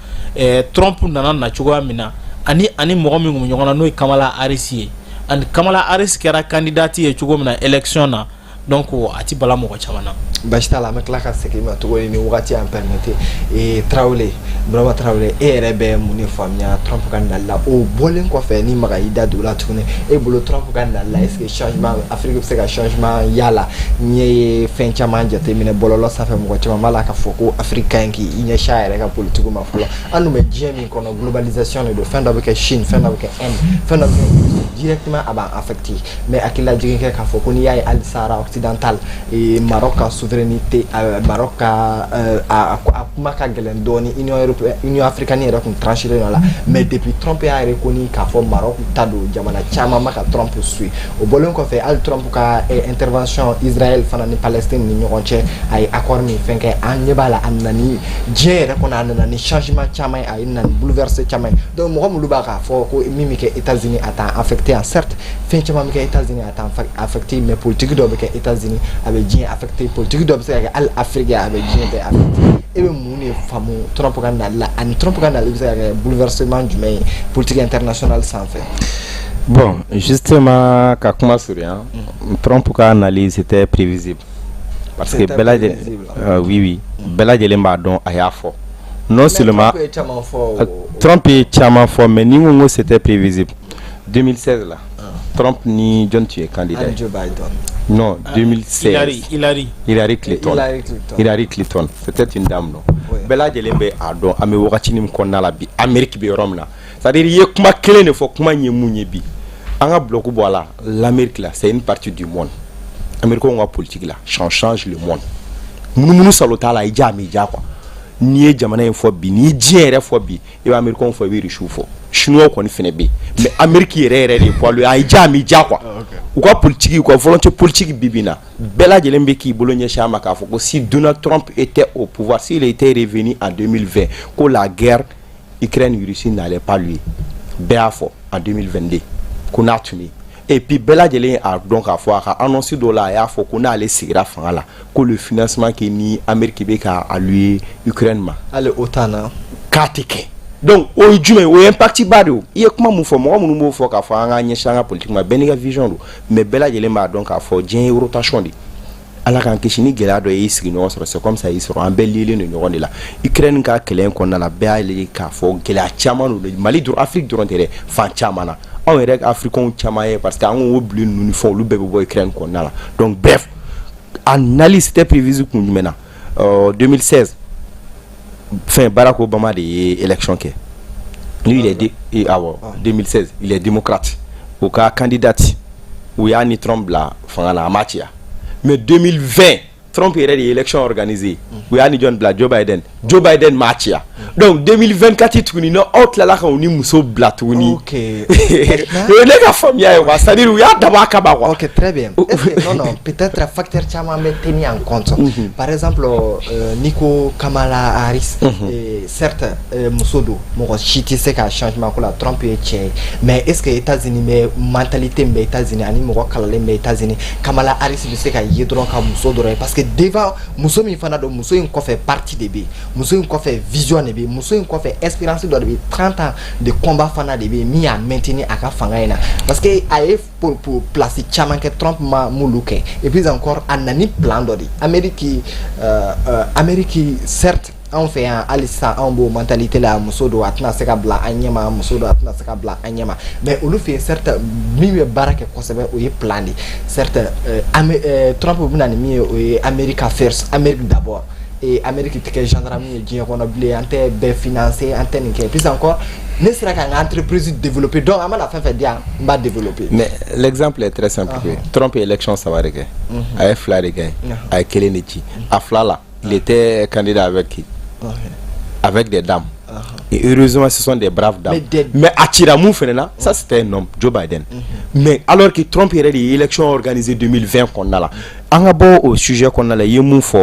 Trump nana na cogoya min na, ani mɔgɔ min tun bɛ ɲɔgɔn na, n'o ye Kamala Harris ye, ani Kamala Harris kɛra candidate ye cogo min na élection na, donc a ti bala mɔgɔ caman na. Basi t'a la, an bɛ tila ka segin ma tuguni ni wagati y'an permettre. Tarawele, Burama Tarawele, e yɛrɛ bɛ mun de faamuya Trump ka nali la? O bɔlen kɔfɛ, ni Maga y'i da don o la tuguni, e bolo Trump ka nali la, est ce que changement, Afrique bɛ se ka changement y'a la? N ye fɛn caman jateminɛ bɔlɔlɔ sanfɛ, mɔgɔ caman b'a la k'a fɔ ko Afrique ka ɲi k'i ɲɛsin a yɛrɛ ka politique ma fɔlɔ. An dun bɛ diɲɛ min kɔnɔ, globalisation de don. Fɛn dɔ bɛ kɛ Chine, fɛn dɔ bɛ kɛ Inde, fɛn dɔ bɛ kɛ, directement a b'an affecté. Mais hakililajigin kɛ k'a fɔ ko n'i y'a ye hali Sahara occidental, Maroc ka souveraineté, Maroc ka a kuma ka gɛlɛn dɔɔni. Union européenne, Union africaine yɛrɛ tun tranché len la, mais depuis Trump y'a reconnu k'a fɔ Maroc ta don, jamana caman ma ka Trump suit. O bɔlen kɔfɛ, hali Trump ka intervention Israël fana ni Palestine ni ɲɔgɔn cɛ, a ye accord min fɛn kɛ, an ɲɛ b'a la, a nana ni diɲɛ yɛrɛ kɔnɔ, a nana ni changement caman ye, a ye na ni bouleversé caman ye. Donc mɔgɔ minnu b'a k'a fɔ ko min bɛ kɛ États-Unis a t'an affecté yan, certes, fɛn caman bɛ kɛ États-Unis a t'an affecté, mais politique dɔw bɛ kɛ États-Unis a bɛ diɲɛ affecté, politique dɔw bɛ se ka kɛ hali Afrique a bɛ diɲɛ bɛɛ affecté. E bɛ mun de faamu Trump ka nali la, ani Trump ka nali bɛ se ka kɛ bouleversement jumɛn ye politique internationale sanfɛ? Bon, justement, ka kuma surunya, Trump ka nali, c'était prévisible. Parce que bɛɛ lajɛlen, oui, bɛɛ lajɛlen b'a dɔn, a y'a fɔ. Non seulement Trump ye caman fɔ, mais ni ko c'était prévisible. 2016 la, Trump ni jɔn tun ye candidat ye? Joe Biden. Non, 2016. Hillary, Hillary. Hillary Clinton. Hillary Clinton. Hillary Clinton. C'était une dame, non? Bɛɛ lajɛlen bɛ a dɔn an bɛ wagati min kɔnɔna la bi, Amérique bɛ yɔrɔ min na. C'est-à-dire i ye kuma kelen de fɔ, kuma in ye mun ye bi? An ka bloc bɔ a la, l'Amérique là, c'est une partie du monde. Américains ka politique la, ça change le monde. Munumunu salo t'a la, i ja m'i ja quoi. N'i ye jamana in fɔ bi, n'i ye diɲɛ yɛrɛ fɔ bi, i bɛ Américains fɔ, i bɛ Russiw fɔ. Chinois kɔni fɛnɛ bɛ yen, mais Amérique yɛrɛ yɛrɛ de ye poids lourd, a y'i ja a m'i ja quoi. U ka politique, u ka volonté politique bi bi in na, bɛɛ lajɛlen bɛ k'i bolo ɲɛsin a ma k'a fɔ ko si Donald Trump était au pouvoir, s'il était revenu en 2020, ko la guerre Ukraine-Russie n'allait pas lui. Bɛɛ y'a fɔ en 2022 ko n'a tun bɛ yen. Et puis bɛɛ lajɛlen a dɔn k'a fɔ a ka annonce dɔ la, a y'a fɔ ko n'ale sigira fanga la, ko le financement que ni Amérique bɛ ka allouer Ukraine ma, hali OTAN na, k'a tɛ kɛ. Donc o ye jumɛn ye? O ye impact ba de ye. O i ye kuma mun fɔ, mɔgɔ minnu b'o fɔ k'a fɔ an ka ɲɛsin an ka politique ma, bɛɛ n'i ka vision don, mais bɛɛ lajɛlen b'a dɔn k'a fɔ diɲɛ ye rotation de ye. Ala k'an kisi ni gɛlɛya dɔ y'i sigi ɲɔgɔn sɔrɔ, c'est comme ça y'i sɔrɔ, an bɛɛ lielen don ɲɔgɔn de la. Ukraine ka kɛlɛ in kɔnɔna la, bɛɛ y'a ye k'a fɔ gɛlɛya caman don Mali dɔrɔn, Afrique dɔrɔn tɛ dɛ, fan caman na, anw yɛrɛ Africains caman ye, parce que an ko blé ninnu ni fɛnw, olu bɛɛ bɛ bɔ Ukraine kɔnɔna la. Donc bref, a nali, c'était prévisible. Kun jumɛn na? 2016 fɛn, Barack Obama de ye élection kɛ. Lui, il est awɔ, 2016, il est démocrate, o ka candidate, u y'a ni Trump bila fanga la, a ma ciya. Mais 2020, Trump yɛrɛ de ye élection organisée, u y'a ni jɔn bila? Joe Biden. Joe Biden m'a ciya. Donc 2024 tuguni, n'aw tilala ka u ni muso bila tuguni. O ye ne ka faamuya ye quoi, c'est à dire u y'a dabɔ a kama quoi. Ok, très bien. Est-ce que, non, non, peut-être facteur caman bɛ tenir en compte. Par exemple, n'i ko Kamala Harris, certes, muso don, mɔgɔ si tɛ se ka changement ko la, Trump ye cɛ ye. Mais est-ce que États-Unis bɛ mentalité min bɛ États-Unis ani mɔgɔ kalanlen bɛ États-Unis, Kamala Harris bɛ se ka ye dɔrɔn ka muso dɔrɔn ye? Parce que devant muso min fana don, muso in kɔfɛ parti de bɛ yen, muso in kɔfɛ vision de bɛ yen, muso in kɔfɛ expérience dɔ de bɛ yen, 30 ans de combat fana de bɛ yen min y'a maintenir a ka fanga in na, parce que a ye pour place caman kɛ, Trump ma m'olu kɛ. Et puis encore, a nana ni plan dɔ de ye. Amérique, Amérique, certes, anw fɛ yan hali sisan anw b'o mentalité la, muso don a tɛna se ka bila an ɲɛma, muso don a tɛna se ka bila an ɲɛma, mais olu fɛ yen, certes, min bɛ baara kɛ kosɛbɛ, o ye plan de ye. Certes, Trump bɛ na ni min ye, o ye America first, Amérique d'abord. Amérique tɛ kɛ gendarme ye diɲɛ kɔnɔ bilen, an tɛ bɛɛ financer, an tɛ nin kɛ. Puis encore, ne sera ka n ka entreprise développer, donc an mana fɛn fɛn di yan, n b'a développer. Mais l'exemple est très simple que Trump ye élection saba de kɛ, a ye fila de gagné, a ye kelen de ci. A fila la, il était candidat avec qui? Avec des dames. Et heureusement, ce sont des braves dames. Mais a cira mun fɛnɛ na, ça c'était un homme, Joe Biden. Mais alors que Trump yɛrɛ de ye élection organisée 2020 kɔnɔna la, an ka bɔ o sujet kɔnɔna la, i ye mun fɔ,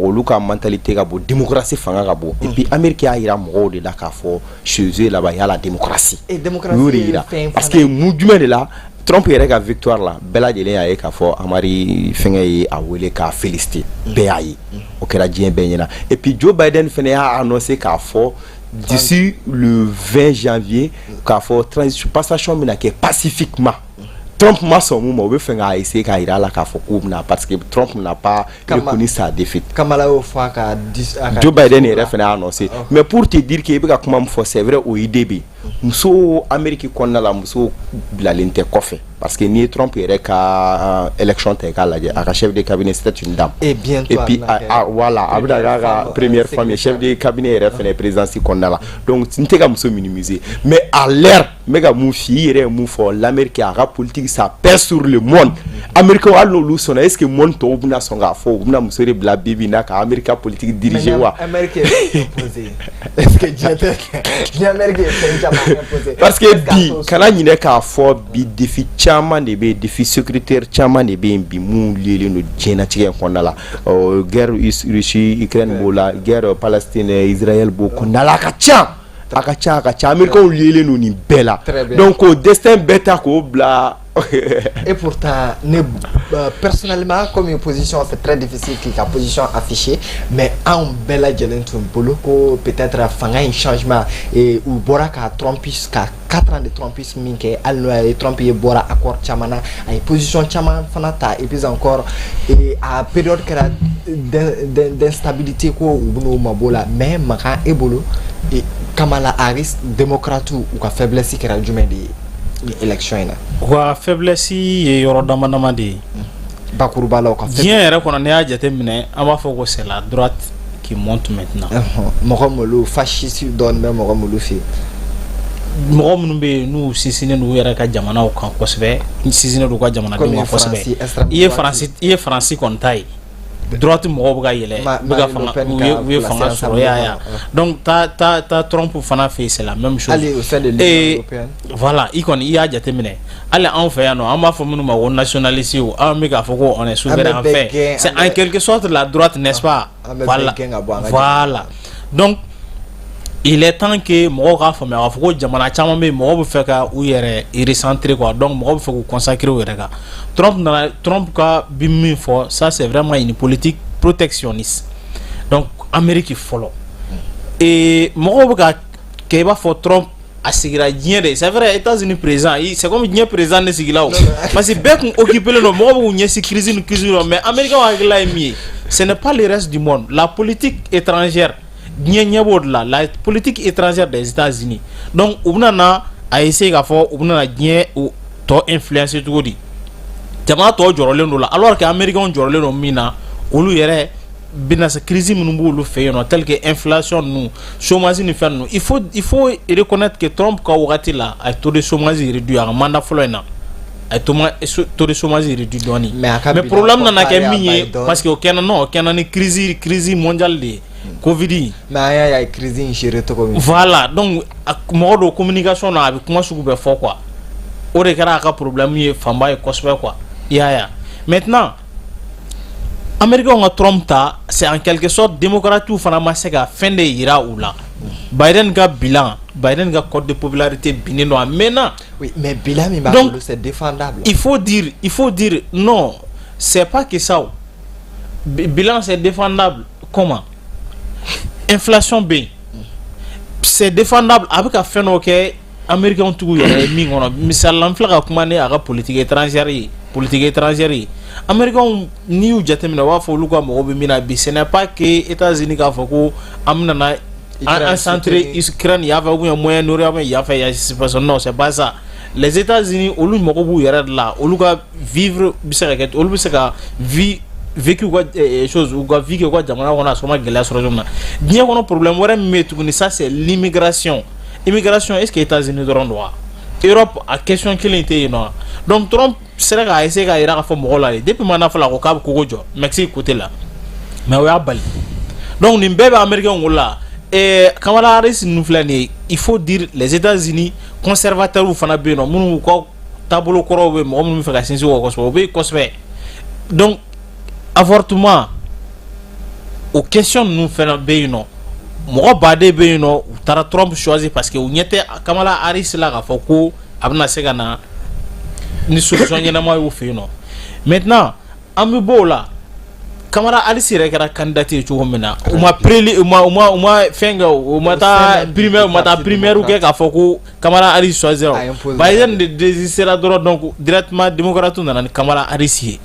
olu ka mentalité ka bon, démocratie fanga ka bon. Et puis Amérique y'a yira mɔgɔw de la k'a fɔ chez eux là-bas, il y a la démocratie. Et démocratie U y'o de yira. Parce que mun jumɛn de la, Trump yɛrɛ ka victoire la, bɛɛ lajɛlen y'a ye k'a fɔ Amari fɛngɛ ye a wele k'a féliciter, bɛɛ y'a ye, o kɛra diɲɛ bɛɛ ɲɛna. Et puis Joe Biden fɛnɛ y'a annoncé k'a fɔ d'ici le 20 janvier k'a fɔ transition, passation bɛna kɛ pacifiquement. Trump ma sɔn mun ma, o bɛ fɛ k'a essayer k'a yira a la k'a fɔ k'u bɛna, parce que Trump n'a pas reconnu sa défaite. Kamala y'o fɔ a ka a ka Joe Biden yɛrɛ fana y'a annoncé. Mais pour te dire que i bɛ ka kuma min fɔ, c'est vrai, o idée bɛ yen. Musow Amérique kɔnɔna la, musow bilalen tɛ kɔfɛ, parce que n'i ye Trump yɛrɛ ka élection ta i k'a lajɛ, a ka chef de cabinet, c'était une dame. Et bientôt et puis a, voilà, a bɛna k'a ka première femme ye chef de cabinet yɛrɛ fana présidence kɔnɔna la. Donc n tɛ ka muso minimiser, mais à l'heure n bɛ ka mun f'i ye, i yɛrɛ ye mun fɔ, l'Amérique a ka politique, ça pèse sur le monde. Américain, hali n'olu sɔnna, est ce que monde tɔw bɛna sɔn k'a fɔ u bɛna muso de bila bi bi in na ka Amérique ka politique diriger wa? Amérique ye fɛn imposé, est ce que diɲɛ tɛ ni Amérique ye fɛn caman imposé? Parce que bi, kana ɲinɛ k'a fɔ bi, défi caman de bɛ yen, défi sécuritaire caman de bɛ yen bi mun liélen don diɲɛlatigɛ in kɔnɔna la. Guerre Russie Ukraine b'o la, guerre Palestine Israël b'o kɔnɔna la, a ka ca, a ka ca, a ka ca. Américains liélen don nin bɛɛ la, donc o destin bɛɛ ta k'o bila. Et pourtant, ne, personnellement, comme une position, c'est très difficile k'i ka position affichée, mais anw bɛɛ lajɛlen tun bolo ko peut-être fanga in changement et u bɔra ka Trump ka 4 ans de Trumpisme min kɛ, hali n'o y'a ye Trump ye bɔra accord caman na, a ye position caman fana ta, et puis encore, et a période kɛra d'instabilité ko u bɛn'o mabɔ la. Mais Makan, e bolo, Kamala Harris, démocrate, u ka faiblesse kɛra jumɛn de ye ni élection in na? Wa faiblesse ye yɔrɔ dama dama de ye. Bakuruba la, u ka diɲɛ yɛrɛ kɔnɔ, n'i y'a jateminɛ, an b'a fɔ ko c'est la droite qui monte maintenant. Mɔgɔ m'olu fasciste dɔɔni bɛ mɔgɔ m'olu fɛ yen. Mɔgɔ minnu bɛ yen n'u sinsinnen don u yɛrɛ ka jamanaw kan kosɛbɛ, sinsinnen don u ka jamanadenw kan kosɛbɛ. I ye Faransi kɔni ta ye, droite mɔgɔw bɛ ka yɛlɛ, bɛ ka fanga, u ye fanga sɔrɔ, ya ya. Donc ta ta ta Trump fana fɛ yen, c'est la même chose. Hali au sein de l'Union européenne. Voilà, i kɔni i y'a jateminɛ, hali anw fɛ yan nɔ, an b'a fɔ minnu ma ko nationaliste, o an bɛ k'a fɔ ko on est souverain en fait, c'est en quelque sorte la droite, n'est-ce pas? Voilà, voilà. Donc il est temps que mɔgɔw k'a faamuya k'a fɔ ko jamana caman bɛ yen, mɔgɔw bɛ fɛ ka u yɛrɛ recentrer quoi. Donc mɔgɔw bɛ fɛ k'u consacrer u yɛrɛ kan. Trump nana, Trump ka bi min fɔ, ça c'est vraiment une politique protectionniste, donc Amérique fɔlɔ. Et mɔgɔw bɛ ka kɛ i b'a fɔ Trump a sigira diɲɛ de, c'est vrai, États-Unis président, c'est comme diɲɛ président de sigila o, parce que bɛɛ kun occupé len don, mɔgɔw bɛ k'u ɲɛsin crise ni crise ma. Mais Américains hakilila ye min ye, ce n'est pas le reste du monde, la politique étrangère, diɲɛ ɲɛ b'o de la, la politique étrangère des États-Unis. Donc u bɛna na a essayer k'a fɔ u bɛna na diɲɛ tɔ influencer cogo di, jamana tɔw jɔrɔlen don la, alors que Américains jɔrɔlen don min na, olu yɛrɛ bɛna se crise minnu b'olu fɛ yen nɔ, tel que inflation ninnu, chômage ni fɛn ninnu. Il faut reconnaître que Trump ka wagati la, a ye taux de chômage réduit. A ka mandat fɔlɔ in na, a ye taux de chômage réduit dɔɔni. Mais problème nana kɛ min ye, parce que o kɛra, non, o kɛra ni crise mondiale de ye, Covid. Mais an y'a ye a ye crise in gérer cogo min. Voilà, donc mɔgɔ dɔw communication na, a bɛ kuma sugu bɛɛ fɔ quoi. O de kɛra a ka problème ye fanba ye kosɛbɛ quoi, i y'a ye. Maintenant, Américains ka Trump ta, c'est en quelque sorte démocrates fana ma se ka fɛn de yira u la. Biden ka bilan, Biden ka cote de popularité binnen don a mɛnna. Oui, mais bilan min b'a bolo, c'est défendable. Il faut dire non, c'est pas que ça. Bilan, c'est défendable comment? Inflation bɛ yen, c'est défendable. A bɛ ka fɛn dɔ kɛ Américains tigiw yɛrɛ ye min kɔnɔ, misali la, n filɛ ka kuma ni a ka politique étrangère ye. Politique étrangère ye, Américains, n'i y'u jateminɛ, u b'a fɔ olu ka mɔgɔw bɛ min na bi, ce n'est pas que États-Unis k'a fɔ ko an bɛna na an centré Ukraine yan fɛ ou bien Moyen-Orient ou bien yan fɛ yan, non, c'est pas ça. Les États-Unis, olu mago b'u yɛrɛ de la, olu ka vivre bɛ se ka kɛ, olu bɛ se ka vie vécu u ka chose, u ka vie kɛ u ka jamana kɔnɔ, a sɔrɔ ma gɛlɛya sɔrɔ cogo min na. Diɲɛ kɔnɔ, problème wɛrɛ min bɛ yen tuguni, ça c'est l'immigration. Immigration, est ce que États-Unis dɔrɔn don wa? Europe, a question kelen tɛ yen nɔ. Donc Trump sera k'a essayer k'a yira k'a fɔ mɔgɔw la de, depuis mandat fɔlɔ, a ko k'a bɛ kogo jɔ Mexique côté la, mais o y'a bali. Donc nin bɛɛ bɛ Américain wolo la. Kamala Harris ninnu filɛ nin ye, il faut dire, les États-Unis, conservateurs fana bɛ yen nɔ, minnu ka taabolo kɔrɔw bɛ, mɔgɔ minnu bɛ fɛ ka sinsin o kan kosɛbɛ, o bɛ yen kosɛbɛ. Donc avortement, o question ninnu fana bɛ yen nɔ. Mɔgɔ baden bɛ yen nɔ, u taara Trump choisir parce que u ɲɛ tɛ Kamala Harris la k'a fɔ ko a bɛna se ka na ni solution ɲɛnama y'u fɛ yen nɔ. Maintenant, an bɛ bɔ o la. Kamala Harris yɛrɛ kɛra candidat ye cogo min na, u ma préli u ma fɛn kɛ, u ma taa primaire, u ma taa primaire kɛ k'a fɔ ko Kamala Harris choisir. Biden de désistera dɔrɔn, donc directement démocrate nana ni Kamala Harris ye.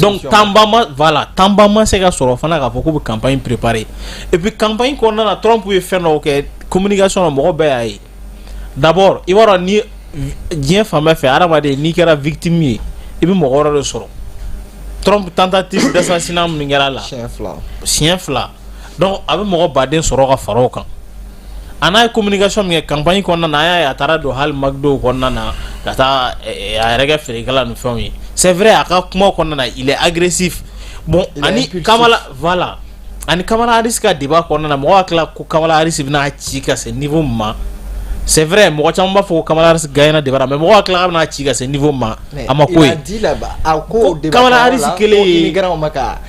Donc temps ba ma, voilà, temps ba ma se ka sɔrɔ fana k'a fɔ k'u bɛ campagne préparer. Et puis campagne kɔnɔna na, Trump ye fɛn dɔw kɛ communication na, mɔgɔ bɛɛ y'a ye. D'abord, i b'a dɔn ni diɲɛ fan bɛɛ fɛ, hadamaden, n'i kɛra victime ye, i bɛ mɔgɔ wɛrɛ de sɔrɔ. Trump, tentative d'assassinat min kɛra la siɲɛ 2, siɲɛ 2, donc a bɛ mɔgɔ baden sɔrɔ ka fara o kan. A n'a ye communication min kɛ campagne kɔnɔna na, an y'a ye, a taara don hali McDo kɔnɔna na ka taa a yɛrɛ kɛ feerekɛla ni fɛnw ye. C'est vrai, a ka kuma kɔnɔna na, il est agressif. Bon, ani Kamala, voilà, ani Kamala Harris ka débat kɔnɔna na, mɔgɔ hakili la ko Kamala Harris bɛna ci ka se niveau min ma, c'est vrai, mɔgɔ caman b'a fɔ ko Kamala Harris gagnera débat la, mais mɔgɔ hakili la k'a bɛna ci ka se niveau min ma, a ma ko ye. Il a dit là-bas, a ko Kamala Harris kelen ye immigrants ma ka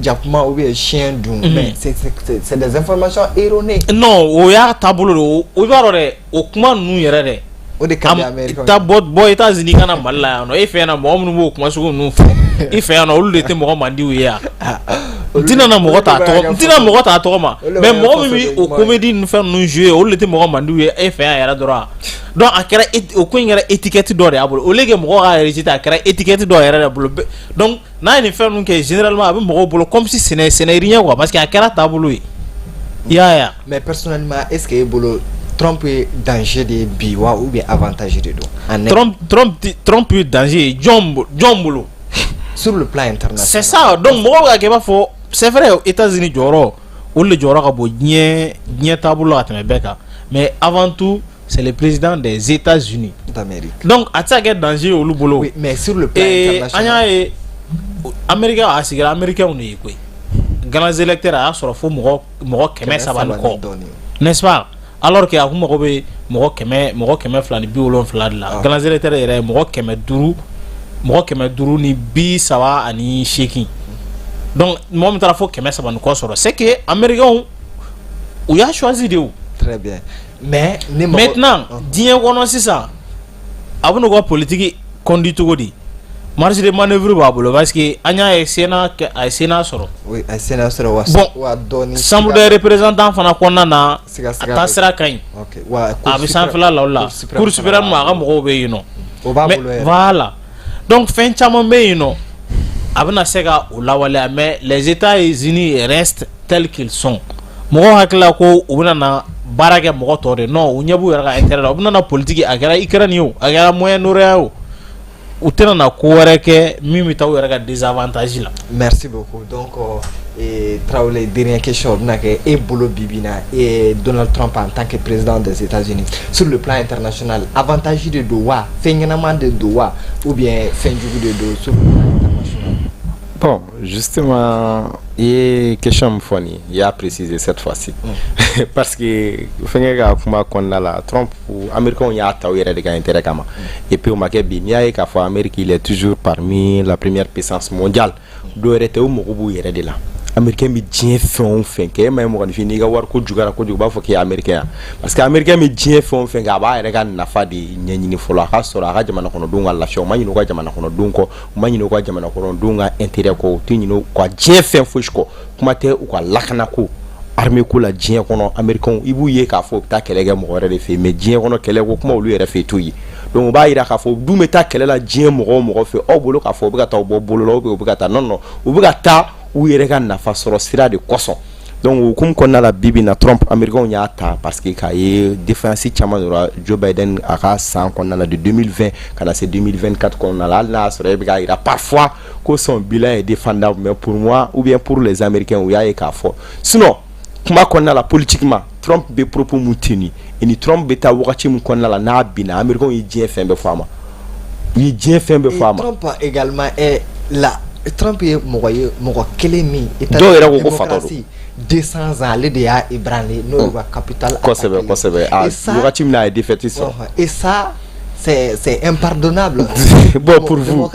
jakuma ou bien chien dun, mais c'est des informations erronées. Non, o y'a taabolo de, o b'a dɔn dɛ, o kuma ninnu yɛrɛ dɛ. O de ka di Américains. Ta bɔ bɔ États-Unis ka na Mali la yan nɔ, e fɛ yan nɔ, mɔgɔ minnu b'o kuma sugu ninnu fɔ i fɛ yan nɔ, olu de tɛ mɔgɔ mandiw ye yan. N tɛna na mɔgɔ t'a tɔgɔ, n tɛna mɔgɔ t'a tɔgɔ ma, mais mɔgɔ min bɛ o comédie ni fɛn ninnu jouer, olu de tɛ mɔgɔ mandiw ye e fɛ yan yɛrɛ dɔrɔn. Donc a kɛra, o ko in kɛra étiquette dɔ de y'a bolo. Au lieu que mɔgɔw k'a rejeter, a kɛra étiquette dɔ yɛrɛ de bolo. Donc n'a ye nin fɛn ninnu kɛ, généralement a bɛ mɔgɔw bolo comme si ce n'est rien quoi, parce que a kɛra taabolo ye, i y'a ye wa. Mais personnellement, est ce que e bolo, Trump ye danger de ye bi wa, ou bien avantage de don? Trump ye danger ye jɔn bolo? Sur le plan international. C'est ça. Donc mɔgɔw bɛ ka kɛ i b'a fɔ, c'est vrai, États-Unis jɔyɔrɔ, olu de jɔyɔrɔ ka bon diɲɛ taabolo la ka tɛmɛ bɛɛ kan, mais avant tout, c'est le président des États-Unis d'Amérique. Donc a tɛ se ka kɛ danger ye olu bolo. Oui, mais sur le plan international. An y'a ye, Américain, a sigira Américains de ye koyi. Grands électeurs, a y'a sɔrɔ fo mɔgɔ 300 ni kɔ, n'est-ce pas? Alors que a kun mago bɛ mɔgɔ 270 de la. Grands électeurs yɛrɛ ye mɔgɔ 500, mɔgɔ 538. Donc mɔgɔ min taara fo 300 ni kɔ sɔrɔ, c'est que Américains u y'a choisi de o. Très bien, mais ne maintenant, diɲɛ kɔnɔ sisan, a bɛ n'u ka politique conduit cogo di? Marge de manœuvre b'a bolo, parce que an y'a ye Sénat, a ye Sénat sɔrɔ. Oui, a ye Sénat sɔrɔ wa. Bon, wa dɔɔni. Chambre des représentants fana kɔnɔna na, a taa sira ka ɲi. A bɛ sanfɛla la o la. Cour suprême, a ka mɔgɔw bɛ yen nɔ. O b'a bolo yɛrɛ. Voilà. Donc fɛn caman bɛ yen nɔ, a bɛna se ka o lawaleya, mais les États-Unis restent tels qu'ils sont. Mɔgɔw hakili la ko u bɛna na baara kɛ mɔgɔ tɔw de, non, u ɲɛ b'u yɛrɛ ka intérêt la. U bɛna na politique, a kɛra Ukraine ye o, a kɛra Moyen-Orient o, u tɛna na ko wɛrɛ kɛ min bɛ taa u yɛrɛ ka désavantage la. Merci beaucoup. Donc Traoré, dernière question bɛna kɛ e bolo bi bi in na, e Donald Trump en tant que président des États-Unis, sur le plan international, avantage de don wa, fɛn ɲɛnama de don wa, ou bien fɛn jugu de don sur le plan international? Bon, justement, i ye question min fɔ nin, i y'a préciser cette fois-ci. Parce que fɛnkɛ ka kuma kɔnɔna la, Trump, Américains y'a ta u yɛrɛ de ka intérêt kama. Et puis o ma kɛ bi, n'i y'a ye k'a fɔ Amérique, il est toujours parmi la première puissance mondiale. Dɔw yɛrɛ tɛ, u mago b'u yɛrɛ de la. Américain bɛ diɲɛ fɛn o fɛn kɛ, e ma ye, mɔgɔninfin, n'i ka wariko juguyara kojugu, u b'a fɔ k'i ye Américain ya. Parce que Américain bɛ diɲɛ fɛn o fɛn kɛ, a b'a yɛrɛ ka nafa de ɲɛɲini fɔlɔ, a ka sɔrɔ a ka jamana kɔnɔdenw ka lafiya. U ma ɲinɛ u ka jamana kɔnɔdenw kɔ, u ma ɲinɛ u ka jamana kɔnɔdenw ka intérêt kɔ, u tɛ ɲinɛ u ka diɲɛ fɛn fosi kɔ. Kuma tɛ u ka lakana ko, armée ko la diɲɛ kɔnɔ, Américains, i b'u ye k'a fɔ u bɛ taa kɛlɛ kɛ mɔgɔ wɛrɛ de fɛ yen, mais diɲɛ kɔnɔ kɛlɛ ko kuma, olu yɛrɛ fɛ yen t'o ye. Donc o b'a yira k'a fɔ u dun bɛ taa kɛlɛ la diɲɛ mɔgɔ o mɔgɔ fɛ, aw bolo k'a fɔ u bɛ ka taa u bɔ bolo la, ou bien u bɛ ka taa, non non, u bɛ ka taa u yɛrɛ ka nafa sɔrɔ sira de kosɔn. Donc o hukumu kɔnɔna la, bi bi in na, Trump, américains y'a ta parce que k'a ye défaillance caman sɔrɔ Joe Biden a ka san kɔnɔna la, de 2020 ka na se 2024 kɔnɔna la. Hali n'a y'a sɔrɔ e bɛ k'a jira parfois ko son bilan est défendable, mais pour moi ou bien pour les Américains, u y'a ye k'a fɔ, sinon kuma kɔnɔna la, politiquement, Trump bɛ propos mun tenu ni Trump bɛ taa wagati min kɔnɔna la, n'a binna, américains ye diɲɛ fɛn bɛɛ fɔ a ma, u ye diɲɛ fɛn bɛɛ fɔ a ma. Trump également est là. Trump ye mɔgɔ ye, mɔgɔ kelen min Dɔw yɛrɛ ko fatɔ don. 200 ans, ale de y'a ébranlé, n'o ye ka capitale. Kosɛbɛ, a wagati min na a ye défaite sɔrɔ. Et ça, c'est impardonnable. Bon, pour vous,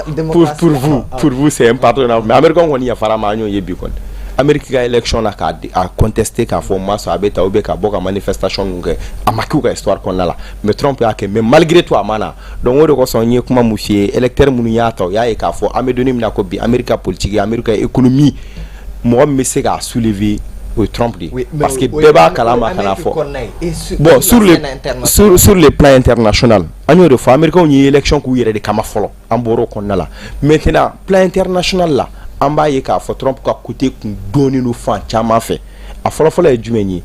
pour vous, c'est impardonnable, mais américain kɔni yafara ma. An y'o ye bi kɔni, Amérique ka élection na, k'a a contester, k'a fɔ ma sɔn, a bɛ ta, ou bien ka bɔ ka manifestation ninnu kɛ, a ma k'u ka histoire kɔnɔna la, mais Trump y'a kɛ. Mais malgré tout, a ma na. Donc o de kosɔn n ye kuma mun f'i ye, électeur minnu y'a ta, u y'a ye k'a fɔ an bɛ don min na ko bi, Amérique ka politique, Amérique ka économie, mɔgɔ min bɛ se k'a soulever, o ye Trump de ye, parce que bɛɛ b'a kalama ka na fɔ. Bon, sur le plan international, an y'o de fɔ, américains ye élection k'u yɛrɛ de kama fɔlɔ, an bɔr'o kɔnɔna la. Maintenant, plan international la, an b'a ye k'a fɔ Trump ka côté kun dɔnnen don fan caman fɛ. A fɔlɔfɔlɔ ye jumɛn ye?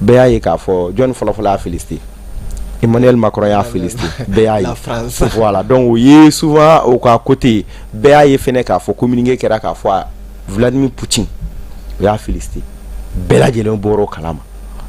Bɛɛ y'a ye k'a fɔ jɔnni fɔlɔfɔlɔ y'a félicité? Emmanuel Macron y'a félicité, bɛɛ y'a ye. Voilà, donc o ye souvent o ka côté. Bɛɛ y'a ye fɛnɛ k'a fɔ communiqué kɛra k'a fɔ Vladimir Poutine, o y'a félicité, bɛɛ lajɛlen bɔra o kalama.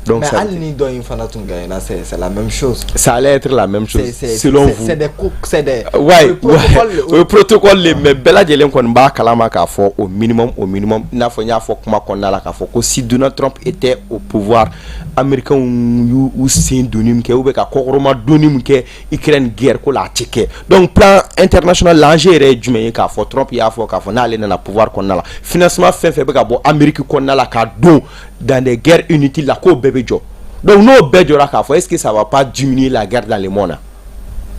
Donc mais hali ni dɔ in fana tun gagnera, c'est la même chose. Ça allait être la même chose selon vous. C'est des c'est des Ouais, o ye protocole le, mais bɛɛ lajɛlen kɔni b'a kalama k'a fɔ au minimum, i n'a fɔ n y'a fɔ kuma kɔnɔna la k'a fɔ ko si Donald Trump était au pouvoir, américains y'u sen donni min kɛ ou bien ka kɔkɔrɔma donni min kɛ Ukraine guerre ko la, a tɛ kɛ. Donc plan international, l'enjeu yɛrɛ ye jumɛn ye? K'a fɔ Trump y'a fɔ k'a fɔ n'ale nana pouvoir kɔnɔna la, financement fɛn fɛn bɛ ka bɔ Amérique kɔnɔna la ka don dans des guerres inutiles la, k'o bɛɛ bɛ jɔ. Donc n'o bɛɛ jɔra, k'a fɔ est-ce que ça va pas diminuer la guerre dans le monde?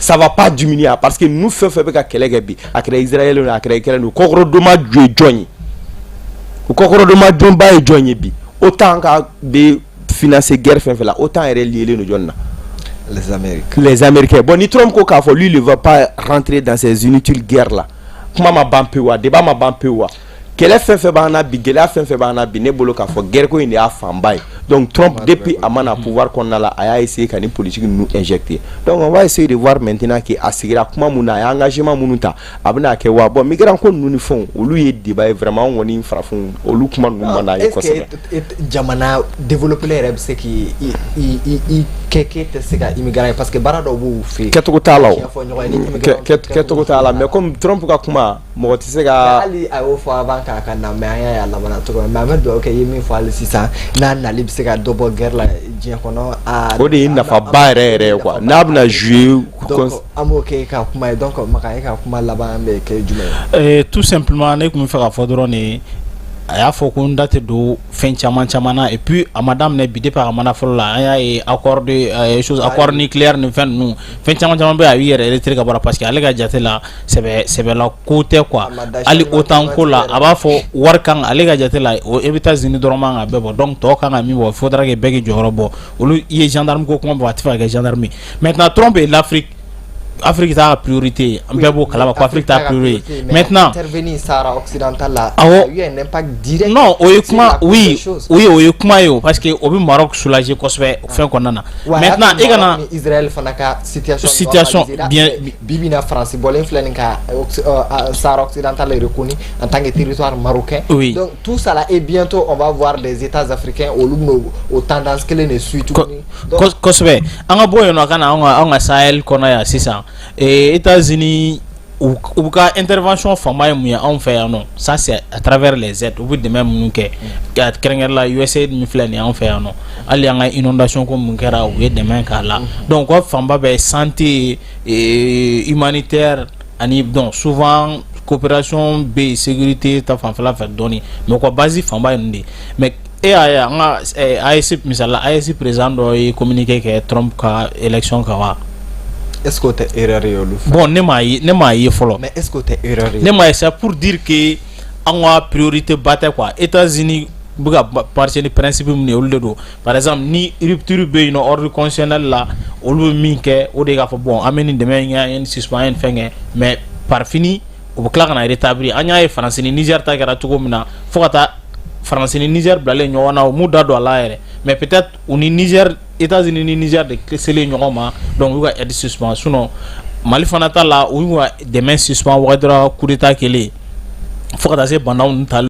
Ça va pas diminuer, parce que ninnu fɛn fɛn bɛ ka kɛlɛ kɛ bi, a kɛra Israël o, a kɛra Ukraine o, kɔkɔrɔdonma jo ye jɔn ye? O kɔkɔrɔdonma jɔnba ye jɔn ye bi? OTAN ka bɛ financer guerre fɛn fɛn la, OTAN yɛrɛ lié don jɔn na? Les Américains. Les Américains. Bon, ni Trump ko k'a fɔ lui, il ne va pas rentrer dans ces inutiles guerres là, kuma ma ban pewu wa? Débat ma ban pewu wa? Kɛlɛ fɛn fɛn b'an na bi, gɛlɛya fɛn fɛn b'an na bi, ne bolo k'a fɔ guerre ko in de y'a fanba ye. Donc Trump, depuis a ma na pouvoir kɔnɔna la, a y'a essayé ka ni politique ninnu injecter. Donc on va essayer de voir maintenant que a sigira kuma mun na, a ye engagement minnu ta, a bɛna kɛ wa? Bon, migrant ko ninnu ni fɛnw, olu ye débat ye vraiment. Anw kɔni farafin, olu kuma ninnu man d'an ye kosɛbɛ. Est-ce que jamana développé yɛrɛ bɛ se k'i i i i kɛ k'e tɛ se ka immigrant ye, parce que baara dɔw b'u fɛ yen? Kɛcogo t'a la, o kɛcogo t'a la, mais comme Trump ka kuma, mɔgɔ tɛ se ka. Hali a y'o fɔ avant k'a ka na, mais an y'a ye a labanna cogo min. Mais an bɛ dugawu kɛ, i ye min fɔ hali sisan, n'a nali bɛ se ka dɔ bɔ guerre la diɲɛ kɔnɔ. O de ye nafaba yɛrɛ yɛrɛ ye quoi, n'a bɛna jouer. Donc an b'o kɛ ka kuma ye. Donc Makan, e ka kuma laban bɛ kɛ jumɛn ye? Tout simplement, ne tun bɛ fɛ k'a fɔ dɔrɔn de, a y'a fɔ ko n da tɛ don fɛn caman caman na. Et puis a ma daminɛ bi, depuis a ka mana fɔlɔ la, an y'a ye accord de chose, accord nucléaire ni fɛn ninnu, fɛn caman caman bɛ yen, a y'i yɛrɛ retiré ka bɔ a la, parce que ale ka jate la, sɛbɛ sɛbɛla ko tɛ quoi. Hali OTAN ko la, a b'a fɔ wari kan, ale ka jate la, o États-Unis dɔrɔn man ka bɛɛ bɔ, donc tɔw kan ka min bɔ, il faudra que bɛɛ k'i jɔyɔrɔ bɔ. Olu i ye gendarme ko kuma bɔ, a tɛ fɛ ka kɛ gendarme ye. Maintenant, Trump et l'Afrique, Afrique t'a priorité ye, an bɛɛ b'o kalama ko Afrique t'a priorité ye. Maintenant intervenir Sahara occidental la, awɔ, il y a un impact direct. Non, o ye kuma, oui, o ye kuma ye o, parce que o bɛ Maroc soulager kosɛbɛ fɛn kɔnɔna na. Maintenant, e ka na Israël fana ka situation situation bien. Bi bi in na, France bɔlen filɛ nin ka Sahara occidental reconnu en tant que territoire marocain. Donc tout ça là, et bientôt on va voir des États africains, olu bɛn'o o tendance kelen de suit tuguni. Kosɛbɛ. An ka bɔ yen nɔ ka na anw ka Sahel kɔnɔ yan sisan. États-Unis, u ka intervention fanba ye mun ye anw fɛ yan nɔ? Ça, c'est à travers les aides, u bɛ dɛmɛ minnu kɛ, kɛrɛnkɛrɛn la USAID min filɛ nin ye anw fɛ yan nɔ. Hali an ka inondation ko mun kɛra, u ye dɛmɛ k'a la. Donc u ka fanba bɛɛ santé, humanitaire, ani donc souvent coopération bɛ yen sécurité ta fanfɛla fɛ dɔɔni, mais u ka base fanba ye ninnu de ye. Mais e y'a ye, an ka AES misali la, AES président dɔ ye communiqué kɛ Trump ka élection kan wa? Est-ce que o tɛ erreur ye olu fɛ? Bon, ne m'a ye fɔlɔ. Mais est-ce que o tɛ erreur ye? Ne m'a ye. C'est pour dire que an ka priorité ba tɛ quoi. États-Unis bɛ ka marcher ni principe min ye, olu de don. Par exemple, ni rupture bɛ yen nɔ, ordre constitutionnel la, olu bɛ min kɛ, o de ye k'a fɔ bon, an bɛ nin dɛmɛ in kɛ, an ye nin suspend, an ye nin fɛn kɛ, mais par fini, u bɛ tila ka na rétablir. An y'a ye Faransi ni Niger ta kɛra cogo min na, fo ka taa Faransi ni Niger bilalen ɲɔgɔn na, u m'u da don a la yɛrɛ. Mais peut-être u ni Niger, États-Unis ni Niger de selen ɲɔgɔn ma, donc u y'u ka aide suspend. Sinon Mali fana ta la, u y'u ka dɛmɛ suspend wagati dɔ la, coup d'état kɛlen, fo ka taa se Bah N'Daw ninnu tali.